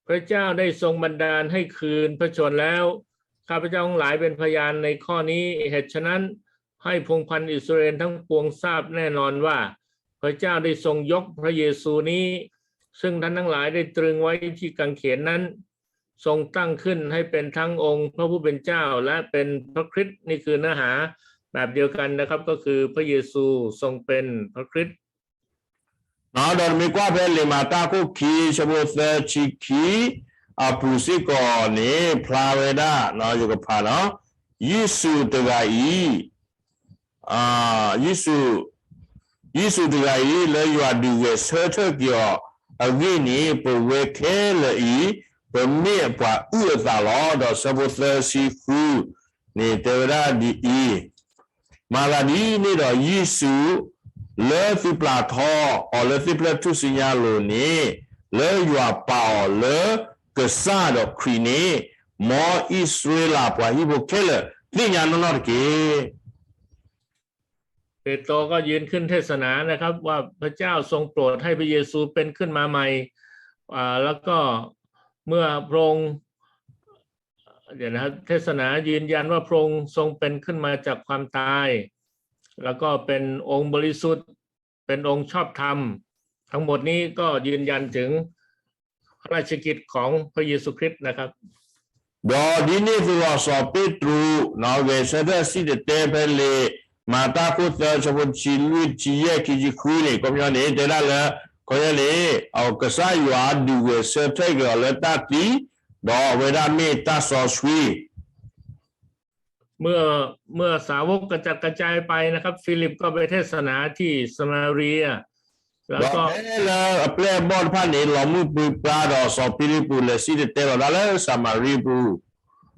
พระเจ้าได้ทรงบันดาลให้คืนพระชนม์แล้ว ข้าพเจ้าทั้งหลายเป็นพยานในข้อนี้ เหตุฉะนั้น ให้พงศ์พันธุ์อิสราเอลทั้งปวงทราบแน่นอนว่า พระเจ้าได้ทรงยกพระเยซูนี้ ซึ่งท่านทั้งหลายได้ตรึงไว้ที่กางเขนนั้น ทรงตั้งขึ้นให้เป็นทั้งองค์พระผู้เป็นเจ้า และเป็นพระคริสต์ นี่คือเนื้อหาแบบเดียวกันนะครับ ก็คือพระเยซูทรงเป็นพระคริสต์ ဒီးနမ့ၢ်ကွၢ်ဖဲလံာ်မၤတၢ်ခိၣ်ခံ ဆၢဖိသၢဆံခံ အပူၤစ့ၢ်ကီးန့ၣ် ဖျါဝဲဒၣ် ယကဖးနီၤ ယ့ၣ်ၡူးတဂၤအံၤ ယ့ၣ်ၡူးတဂၤအံၤ လၢယွၤဒုးဂဲၤဆၢထၢၣ်က့ၤအီၤအဂ့ၢ်န့ၣ် ပဝဲခဲလၢာ်အံၤ ပမ့ၢ်ပှၤအုၣ်အသးလီၤ. ဒီးဆၢဖိသၢဆံဃုန့ၣ် တဲဝဲဒၣ်ဒ်အံၤ, မၤသးဒ်န့ၣ်ဒီးယ့ၣ်ၡူး လၢသုပျၤထီအီၤလၢသ့ၣ်ဖျၢၣ်ထူၣ်စုညါအလိၤန့ၣ် လၢယွၤပာ်အီၤလၢကစၢ်ဒီးခရံာ်န့ၣ် မ်အံၣ်စရ့လးပှၤဟံၣ်ဖိခဲလၢာ် သ့ၣ်ညါနီၢ်နီၢ်တက့ၢ်. เปโตรก็ยืนขึ้นเทศนานะครับ ว่าพระเจ้าทรงโปรดให้พระเยซูเป็นขึ้นมาใหม่ อ่า แล้วก็เมื่อพระองค์ เดี๋ยวนะครับ เทศนายืนยันว่าพระองค์ทรงเป็นขึ้นมาจากความตาย แล้วก็เป็นองค์บริสุทธิ์ เป็นองค์ชอบธรรม ทั้งหมดนี้ก็ยืนยันถึงพระราชกิจของพระเยซูคริสต์นะครับ ဒီးဒ်န့ၣ်အသိးလီၤ စီၤပ့းတရူး ဂဲၤဆၢထၢၣ်စံၣ်တဲၤတဲဖဲလံာ်မၤတၢ်ခိၣ်သၢ ဆၢဖိတဆံလွံၢ် တဆံယဲၢ် ခံဆံဃုန့ၣ် ခီပညီန့ၣ် တဲဒၣ်လၢ ခီပညီန့ၣ် ကစၢ်ယွၤဒုးဂဲၤဆၢထၢၣ်က့ၤအီၤလၢတၢ်သံ ဒီးအဝဲဒၣ်မ့ၢ်တၢ်စီဆှံ เมื่อ เมื่อสาวกกระจัดกระจายไปนะครับ ฟิลิปก็ไปเทศนาที่สมาเรีย แล้วก็ ဒီးဖဲလၢအပျဲၢ်အဘီၣ်တဖၣ်န့ၣ် လီၤမုၢ်ပြံပြါဒီး စီၤဖံလံးပူးလဲၤစံၣ်တဲၤတဲလီၤတၢ်လၢစၤမၤရံပူၤ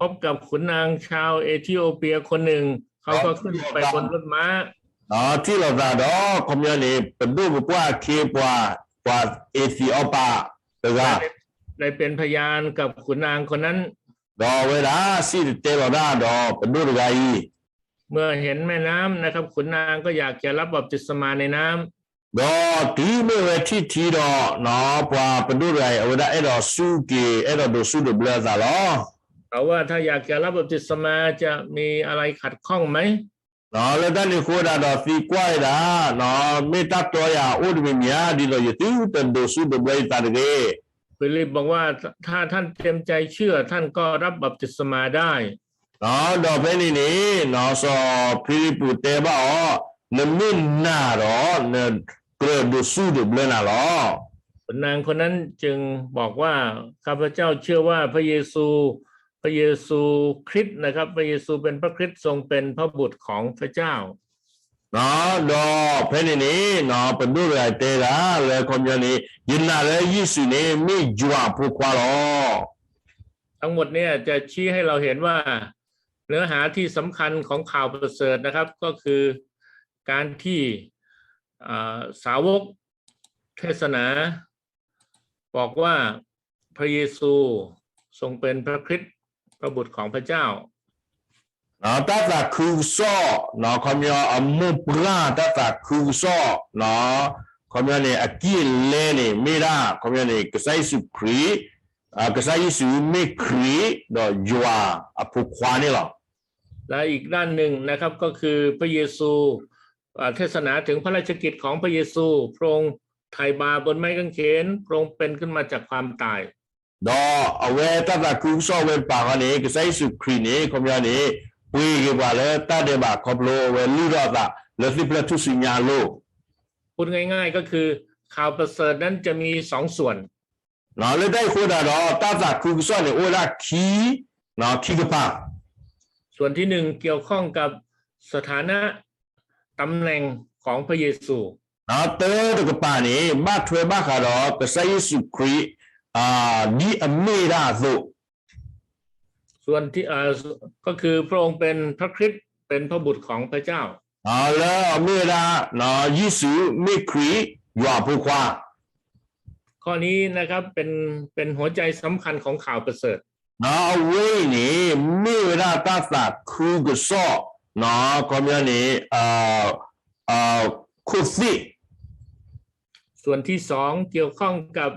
พบกับขุนนางชาวเอธิโอเปียคนหนึ่ง เขาก็ขึ้นไปบนรถม้า ထံၣ်လိာ်သးဒီး ခီပညီန့ၣ် ပဒိၣ်ပပှၢ်အခ့အပှၤ ပှၤအ့းသံးအီပၤတဂၤ ได้เป็นพยานกับขุนนางคนนั้น ဒီးအဝဲဒၣ်စံၣ်တဲၤတဲလီၤတၢ်ဒီးပဒိၣ်တဂၤအံၤ เมื่อเห็นแม่น้ำนะครับ ขุนนางก็อยากจะรับบัพติศมาในน้ำ ဒီးတုၤမ့ၢ်ဝဲထံၣ်ထံဒီး ပှၤပဒိၣ်တဂၤအံၤ အဝဲဒၣ်အဲၣ်ဒိးစူၢ်က့ၤ အဲၣ်ဒိးဒိးစူၢ်ဒိးဘျၢအသးလီၤ เขาว่าถ้าอยากจะรับบัพติศมาจะมีอะไรขัดข้องไหม လၢတၢ်န့ၣ်အဃိဒၣ်ဒီးသံကွၢ်ဝဲဒၣ် မ့ၢ်တၢ်တီယၤအိၣ်တမံၤမံၤဧါ ဒ်သိးယသုတဒိးစူၢ်ဒိးဘျၢယသးတဂ့ၤ ฟิลิปบอกว่า ถ้าท่านเต็มใจเชื่อ ท่านก็รับบัพติศมาได้ ဒီးဖဲန့ၣ်န့ၣ် စီၤဖံလံးပူးတဲဘၣ်အီၤ နမ့ၢ်နာ်ဒီး နကြၢးဒိးစူၢ်ဒိးဘျၢနၤလီၤ ขุนนางคนนั้นจึงบอกว่า ข้าพเจ้าเชื่อว่าพระเยซู พระเยซูคริสต์นะครับ พระเยซูเป็นพระคริสต์ ทรงเป็นพระบุตรของพระเจ้า ဒီးဖဲန့ၣ်န့ၣ် ပဒိၣ်တဂၤတဲဒၣ်လၢခီပညီန့ၣ် ယနာ်လၢယ့ၣ်ၡူးန့ၣ် မ့ၢ်ယွၤအဖိခွါလီၤ ทั้งหมดเนี่ยจะชี้ให้เราเห็นว่าเนื้อหาที่สำคัญของข่าวประเสริฐนะครับ ก็คือการที่ อ่า สาวกเทศนาบอกว่าพระเยซูทรงเป็นพระคริสต์ พระบุตรของพระเจ้า တၢ်သးခုကစီၣ် ခီပညီအမိၢ်ပှၢ်တၢ်သးခုကစီၣ် ခီပညီန့ၣ် အကံၢ်အလဲန့ၣ် မ့ၢ်ဒၣ် ခီပညီန့ၣ် ကစၢ်ယ့ၣ်ၡူးခရံာ် ကစၢ်ယ့ၣ်ၡူးမ့ၢ်ခရံာ် ဒီးယွၤအဖိခွါန့ၣ်လီၤ และอีกด้านหนึ่งนะครับ ก็คือพระเยซู อ่า เทศนาถึงพระราชกิจของพระเยซู พระองค์ไถ่บาปบนไม้กางเขน พระองค์เป็นขึ้นมาจากความตาย ဒီးအဝဲတၢ်သးခုကစီၣ်ဝဲတပၤဃီန့ၣ် ကစၢ်ယ့ၣ်ၡူးခရံာ်န့ၣ် ခီပညီန့ၣ် ပှ့ၤက့ၤပှၤလၢတၢ်ဒဲးဘးခီဖျိ အဝဲလုၢ်ထီၣ်အသးလၢသ့ၣ်ဖျၢၣ်ထူၣ်စုညါအလိၤ พูดง่ายๆ ก็คือข่าวประเสริฐนั้นจะมีสองส่วน လၢတၢ်အံၤအဃိသတးဒီး တၢ်သးခုကစီၣ်န့ၣ် အိၣ်ဝဲဒၣ်ခံ ခံကပၤ ส่วนที่หนึ่งเกี่ยวข้องกับสถานะตำแหน่งของพระเยซู တၢတကပၤန့ၣ် ဘၣ်ထွဲဘၣ်ဃးဒီးကစၢ်ယ့ၣ်ၡူးခရံာ် ဒ်အမ့ၢ်ဒၣ်အသိး ส่วนที่ เอ่อ ก็คือพระองค์เป็นพระคริสต์ เป็นพระบุตรของพระเจ้า လၢအမ့ၢ်ဝဲဒၣ် ယ့ၣ်ၡူးမ့ၢ်ခရံာ် ယွၤအဖိခွါ ข้อนี้นะครับ เป็น เป็นหัวใจสำคัญของข่าวประเสริฐ အဝဲအံၤန့ၣ် မ့ၢ်ဝဲဒၣ်တၢ်သးခုကစီၣ် ခီပညီန့ၣ် ခိၣ်သ့ၣ် ส่วนที่สองเกี่ยวข้องกับ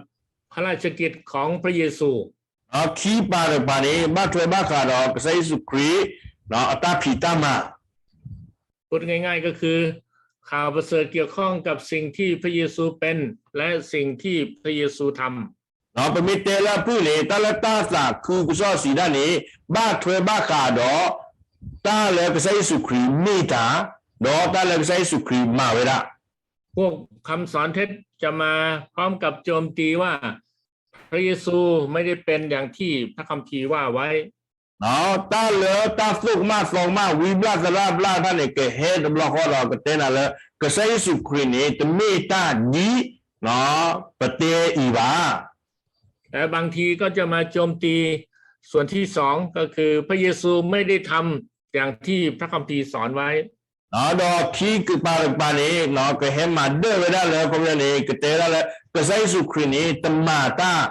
พระราชกิจของพระเยซู ခံကပၤတကပၤန့ၣ် ဘၣ်ထွဲဘၣ်ဃးဒီးကစၢ်ယ့ၣ်ၡူးခရံာ် အတၢ်ဖံးတၢ်မၤ พูดง่ายๆก็คือข่าวประเสริฐเกี่ยวข้องกับสิ่งที่พระเยซูเป็นและสิ่งที่พระเยซูทำ ပမ့ၢ်တဲလၢအဖုၣ်န့ၣ် တၢ်လၢတၢ်သးခုကစီၣ်စံးဒၣ်န့ၣ် ဘၣ်ထွဲဘၣ်ဃးဒီး တၢ်လၢကစၢ်ယ့ၣ်ၡူးခရံာ်မ့ၢ်တၢ် ဒီးတၢ်လၢကစၢ်ယ့ၣ်ၡူးခရံာ်မၤဝဲဒၣ် พวกคำสอนเท็จจะมาพร้อมกับโจมตีว่า พระเยซูไม่ได้เป็นอย่างที่พระคัมภีร์ว่าไว้ တၢ်လၢတၢ်သိၣ်ကမၣ်သီကမၣ် ဝံဘျၣ်သရၣ်ဘျၣ်တဖၣ်န့ၣ် ကဟဲတဘျီဃီဒီးကတဲနၤလၢ ကစၢ်ယ့ၣ်ၡူးခရံာ်န့ၣ် တမ့ၢ်တၢ်ဒ် ပတဲအံၤဘၣ် และบางทีก็จะมาโจมตี ส่วนที่สองก็คือพระเยซูไม่ได้ทำอย่างที่พระคัมภีร์สอนไว้ ဒီးခံကပၤတကပၤန့ၣ် ကဟဲမၤဒၢၣ်ဝဲဒၣ်လၢ ခီပညီန့ၣ် ကတဲဝဲဒၣ်လၢ ကစၢ်ယ့ၣ်ၡူးခရံာ်န့ၣ် တမၤတၢ်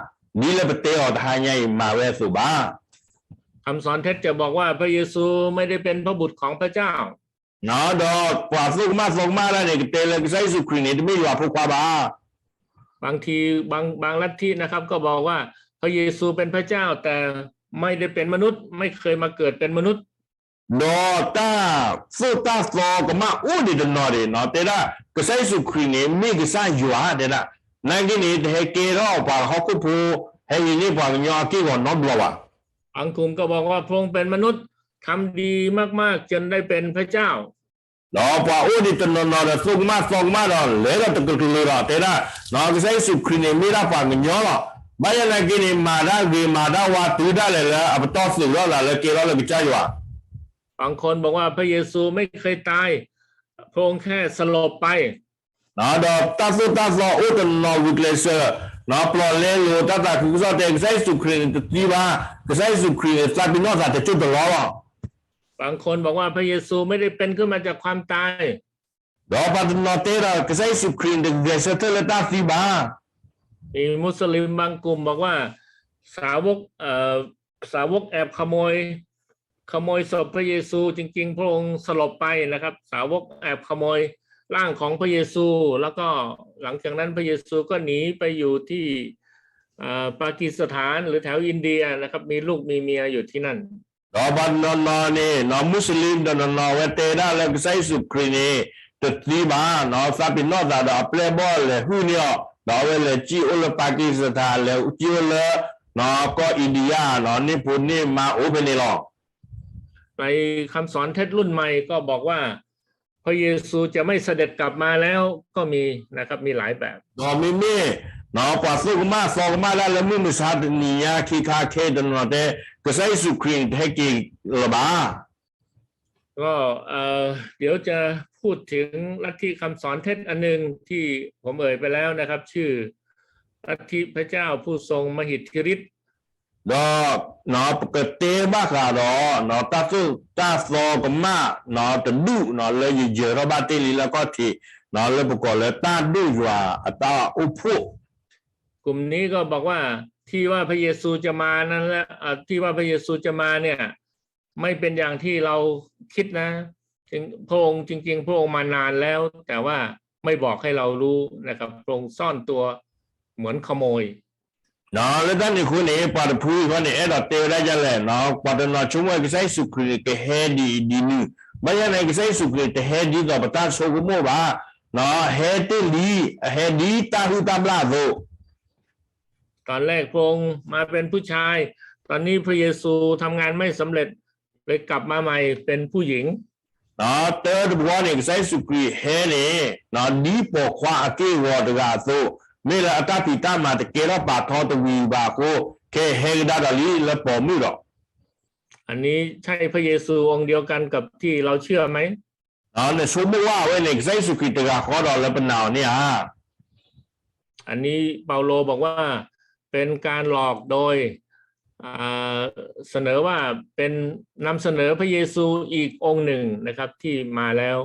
ဒ်လၢပတဲအီၤတဟါညါအံၤ မၤဝဲအသိးဘၣ် คำสอนเท็จจะบอกว่าพระเยซูไม่ได้เป็นพระบุตรของพระเจ้า ဒီးပှၤသိၣ်ကမၣ်သီကမၣ်ဒၣ်န့ၣ် ကတဲလၢကစၢ်ယ့ၣ်ၡူးခရံာ်န့ၣ် တမ့ၢ်ယွၤအဖိခွါဘၣ် บางที บาง บางลัทธินะครับ ก็บอกว่าพระเยซูเป็นพระเจ้า แต่ไม่ได้เป็นมนุษย์ ไม่เคยมาเกิดเป็นมนุษย์ ဒီးတၢ်သိၣ်တၢ်သီကမၣ်အိၣ်ဒံးတနီၤဒံး တဲဒၣ် ကစၢ်ယ့ၣ်ၡူးခရံာ်န့ၣ် မ့ၢ်ကစၢ်ယွၤ တဲဒၣ် နာ်က့န့ၣ် တဟဲကဲထီၣ်ပှၤဟီၣ်ခိၣ်ဖိ ဟဲဟံးန့ၢ်ပှၤကညီအက့ၢ်အဂီၤနီတဘျီဘၣ်. บางกลุ่มก็บอกว่าพระองค์เป็นมนุษย์ ทำดีมากๆ จนได้เป็นพระเจ้า ဒီးပှၤအိၣ်ဒံးတနီၤနီၤဒီး သိၣ်ကမၣ်သီကမၣ်ဒီး လဲၤဒီးတကလုာ်ဒီး တဲဒၣ် ကစၢ်ယ့ၣ်ၡူးခရံာ်န့ၣ် မ့ၢ်ဒၣ်ပှၤကညီလီၤ. ဘၣ်ဆၣ်နာ်က့န့ၣ် မၤတၢ်ဂ့ၤမၤတၢ်ဝါ တုၤဒၣ်လဲာ်လၢအပတီၢ်သုးထီၣ်သးလၢကဲထီၣ်လၢကစၢ်ယွၤ บางคนบอกว่าพระเยซูไม่เคยตาย พระองค์แค่สลบไป ဒီးတၢ်သိၣ်တၢ်သီအိၣ်တနီၤဂုာ်ကျဲးစၢး ပျီၢ်လဲလိာ်တၢ်သးခုကစီၣ်တဲ ကစၢ်ယ့ၣ်ၡူးခရံာ်န့ၣ်တသံဘၣ်, ကစၢ်ယ့ၣ်ၡူးခရံာ်န့ၣ် သးပ့ၤနီၣ်သးတစိၢ်တလီၢ်လီၤ. บางคนบอกว่าพระเยซูไม่ได้เป็นขึ้นมาจากความตาย ဒီးပှၤတနီၤတဲဒီး ကစၢ်ယ့ၣ်ၡူးခရံာ်န့ၣ် တဂဲၤဆၢထၢၣ်လၢတၢ်သံဘၣ်. มีมุสลิมบางกลุ่มบอกว่า สาวก เอ่อ สาวกแอบขโมย ขโมยศพพระเยซู จริงๆ พระองค์สลบไปนะครับ สาวกแอบขโมยร่างของพระเยซู แล้วก็หลังจากนั้นพระเยซูก็หนีไปอยู่ที่ เอ่อ ปากีสถาน หรือแถวอินเดียนะครับ มีลูกมีเมียอยู่ที่นั่น ဒီးပှၤတနီၤနီၤန့ၣ် မူးစလ့ၣ်တနီၤနီၤ အဝဲတဲဒၣ်လၢကစၢ်ယ့ၣ်ၡူးခရံာ်န့ၣ် တသံဘၣ်, သးပ့ၤနီၣ်သးဒီးအပျဲၢ်အဘီၣ်လဲၤဟုၣ်န့ၢ်အီၤ, ဒီးအဝဲလဲၤစံၣ်အိၣ်လၢ Pakistan လဲၤစံၣ်အိၣ်လၢ ကီၢ် India န့ၣ်ဖိန့ၢ်မါအိၣ်ဖဲန့ၣ်လီၤ. ในคำสอนเท็จรุ่นใหม่ก็บอกว่าพระเยซูจะไม่เสด็จกลับมาแล้วก็มีนะครับ มีหลายแบบ ဒီးမ့မ့ၢ် ပှၤသိၣ်ကမၣ်သီကမၣ်ဒၣ်လၢမုၢ်မဆါတနံၤညါခံခါခဲအံၤတနီၤတဲ ကစၢ်ယ့ၣ်ၡူးခရံာ်န့ၣ် တဟဲက့ၤလၢၤဘၣ်. ก็ เอ่อ เดี๋ยวจะพูดถึงลัทธิคำสอนเท็จอันหนึ่งที่ผมเอ่ยไปแล้วนะครับ ชื่อลัทธิพระเจ้าผู้ทรงมหิทธิฤทธิ์ ဒီး ပကတဲဘၣ်ဃးဒီး တၢ်သိၣ်တၢ်သီကမၣ် တဒူၣ် လၢယယၢၤထီၣ်ဘၣ်တ့ၢ်လံလၢအခီၣ်ထံး လၢပကိးလၢ တၢ်ဒိၣ်ယွၤအတၢ်အိၣ်ဖှိၣ် กลุ่มนี้ก็บอกว่าที่ว่าพระเยซูจะมานั้นและ เอ่อ ที่ว่าพระเยซูจะมาเนี่ย ไม่เป็นอย่างที่เราคิดนะ พระองค์ จริงๆ พระองค์มานานแล้ว แต่ว่าไม่บอกให้เรารู้นะครับ พระองค์ซ่อนตัวเหมือนขโมย လၢတၢ်န့ၣ်အဃိန့ၣ် ပှၤတဖုအံၤဃီန့ၣ် အဲၣ်ဒိးတဲဝဲဒၣ်ဒ်လဲၣ်, ပှၤတနီၤဆိကမိၣ်ဝဲကစၢ်ယ့ၣ်ၡူးခရံာ်န့ၣ် ကဟဲဒ်အံၤဒ်နုၤ, ဘၣ်ဆၣ်န့ၣ် ကစၢ်ယ့ၣ်ၡူးခရံာ်တဟဲဒ်သိးပတၢ်ဆိကမိၣ်ဘၣ်, ဟဲတ့ၢ်လံ, အဟဲဒ်တၢ်ဟုၣ်တၢ်ဘျၣ်အသိး ตอนแรกพระองค์มาเป็นผู้ชาย ตอนนี้พระเยซูทำงานไม่สำเร็จ เลยกลับมาใหม่เป็นผู้หญิง တၢ်တဘျီန့ၣ် ကစၢ်ယ့ၣ်ၡူးခရံာ်ဟဲန့ၣ် ဒ်ပိာ်ခွါအက့ၢ်အဂီၤတဂၤအသိး, မ့ၢ်လၢအတၢ်ဖံးတၢ်မၤတကဲထီၣ်ပာ်ထီတဝံၤဘၣ်အဃိ, ခဲဟဲကဒါဒီးလံလၢပိာ်မုၣ်ဒီး อันนี้ใช่พระเยซูองค์เดียวกันกับที่เราเชื่อไหม နဆိကမိၣ်ဝဲအဝဲန့ၣ် ကစၢ်ယ့ၣ်ၡူးခရံာ်တဂၤဃီဒီးလၢပနာ်အီၤန့ၣ်ဧါ อันนี้เปาโลบอกว่าเป็นการหลอกโดย อ่า เสนอว่าเป็น นำเสนอพระเยซูอีกองค์หนึ่งนะครับที่มาแล้ว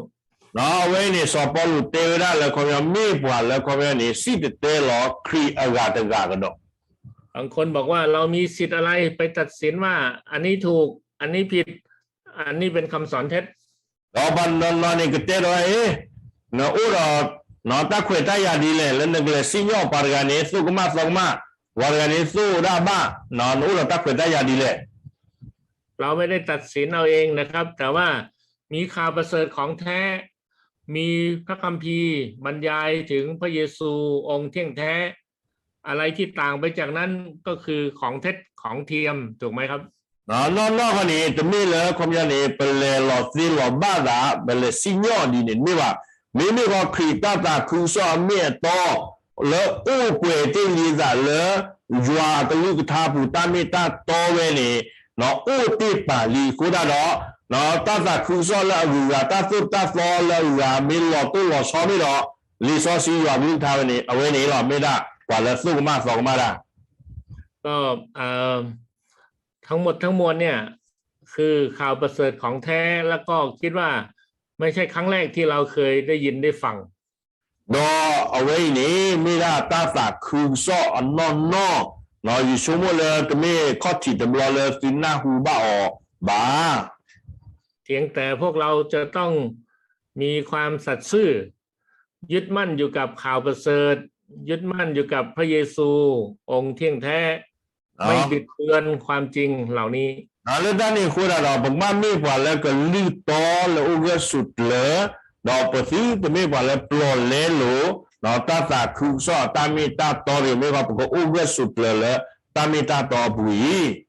အဝဲအံၤန့ၣ် စီၤပီလူးတဲဝဲဒၣ်လၢခီပညီ မ့ၢ်ပှၤလၢခီပညီန့ၣ် စံၣ်တဲၤတဲလီၤခရံာ်အဂၤတဂၤကဒီး บางคนบอกว่าเรามีสิทธิ์อะไรไปตัดสินว่าอันนี้ถูก อันนี้ผิด อันนี้เป็นคำสอนเท็จ ဒီးပှၤတနီၤနီၤန့ၣ် ကတဲဒီး အ့ နအိၣ်ဒီး တၢ်ခွဲးတၢ်ယာ်ဒ်လဲၣ် လၢနကလဲၤစံၣ်ညီၣ်ပှၤတဂၤန့ၣ် သိၣ်ကမၣ်သီကမၣ်, ပှၤတဂၤန့ၣ်သိၣ်ဒၣ်ဘၣ်, နအိၣ်ဒီးတၢ်ခွဲးတၢ်ယာ်ဒ်လဲၣ် เราไม่ได้ตัดสินเอาเองนะครับ แต่ว่ามีข่าวประเสริฐของแท้ มีพระคัมภีร์บรรยายถึงพระเยซูองค์เที่ยงแท้ อะไรที่ต่างไปจากนั้นก็คือของเท็จของเทียม ถูกไหมครับ နီၢ်နီၢ်ခီန့ၣ် တမ့ၢ်လၢခီပညီန့ၣ် ပလဲၤလီၤသ့လီၤဘၣ်သး ပလဲၤစံၣ်ညီၣ်ဒ်န့ၣ်တမ့ၢ်ဘၣ်. မ့မ့ၢ်ဃီခရံာ်တၢ်သးခုကစီၣ်အမ့ၢ်အတီ လၢအိၣ်ပှဲၤတ့ၢ်လံသးလၢ ယွၤအကလုၢ်ကထါပူၤတၢ်မ့ၢ်တၢ်တီဝဲန့ၣ် အိၣ်တ့ၢ်ပာ်လံအဃိဒၣ်ဒီး တၢ်သးခုကစီၣ်လၢအဂုၤအဂၤ တၢ်သိၣ်တၢ်သီလၢအဂုၤအဂၤ မ့ၢ်လီၤတိၢ်လီၤဆီမ့ၢ်ဒီး လံာ်စီဆှံယွၤကလုၢ်ကထါဝဲန့ၣ် အဝဲန့ၣ်လီၤ မ့ၢ်ဒၣ်ပှၤလၢသိၣ်ကမၣ်သီကမၣ်တၢ် ก็ เอ่อ ทั้งหมดทั้งมวลเนี่ย คือข่าวประเสริฐของแท้ แล้วก็คิดว่าไม่ใช่ครั้งแรกที่เราเคยได้ยินได้ฟัง ဒီးအဝဲအံၤန့ၣ် မ့ၢ်ဒၣ်တၢ်သးခုကစီၣ်အနီၢ်နီၢ်, ယဆိကမိၣ်လၢတမ့ၢ်ခီၣ်ထံးတဘျီလၢသုနၢ်ဟူဘၣ်အီၤဘၣ်. เพียงแต่พวกเราจะต้องมีความสัตย์ซื่อ ยึดมั่นอยู่กับข่าวประเสริฐ ยึดมั่นอยู่กับพระเยซูองค์เที่ยงแท้ ไม่บิดเบือนความจริงเหล่านี้ လၢတၢ်န့ၣ်အဃိဒၣ်ဒီး ပကဘၣ်မ့ၢ်ပှၤလၢကလုၢ်တီလၢအိၣ်ဂၢၢ်ဆိးကျၢၤ, ဒီးပသုတမ့ၢ်ပှၤလၢပျီၣ်လဲလိာ် တၢ်သးခုကစီၣ်အတၢ်မ့ၢ်တၢ်တီတဂ့ၤ, မ့ၢ်ဃီပကအိၣ်ဂၢၢ်ဆိးကျၢၤလၢတၢ်မ့ၢ်တၢ်တီအပူၤအံၤ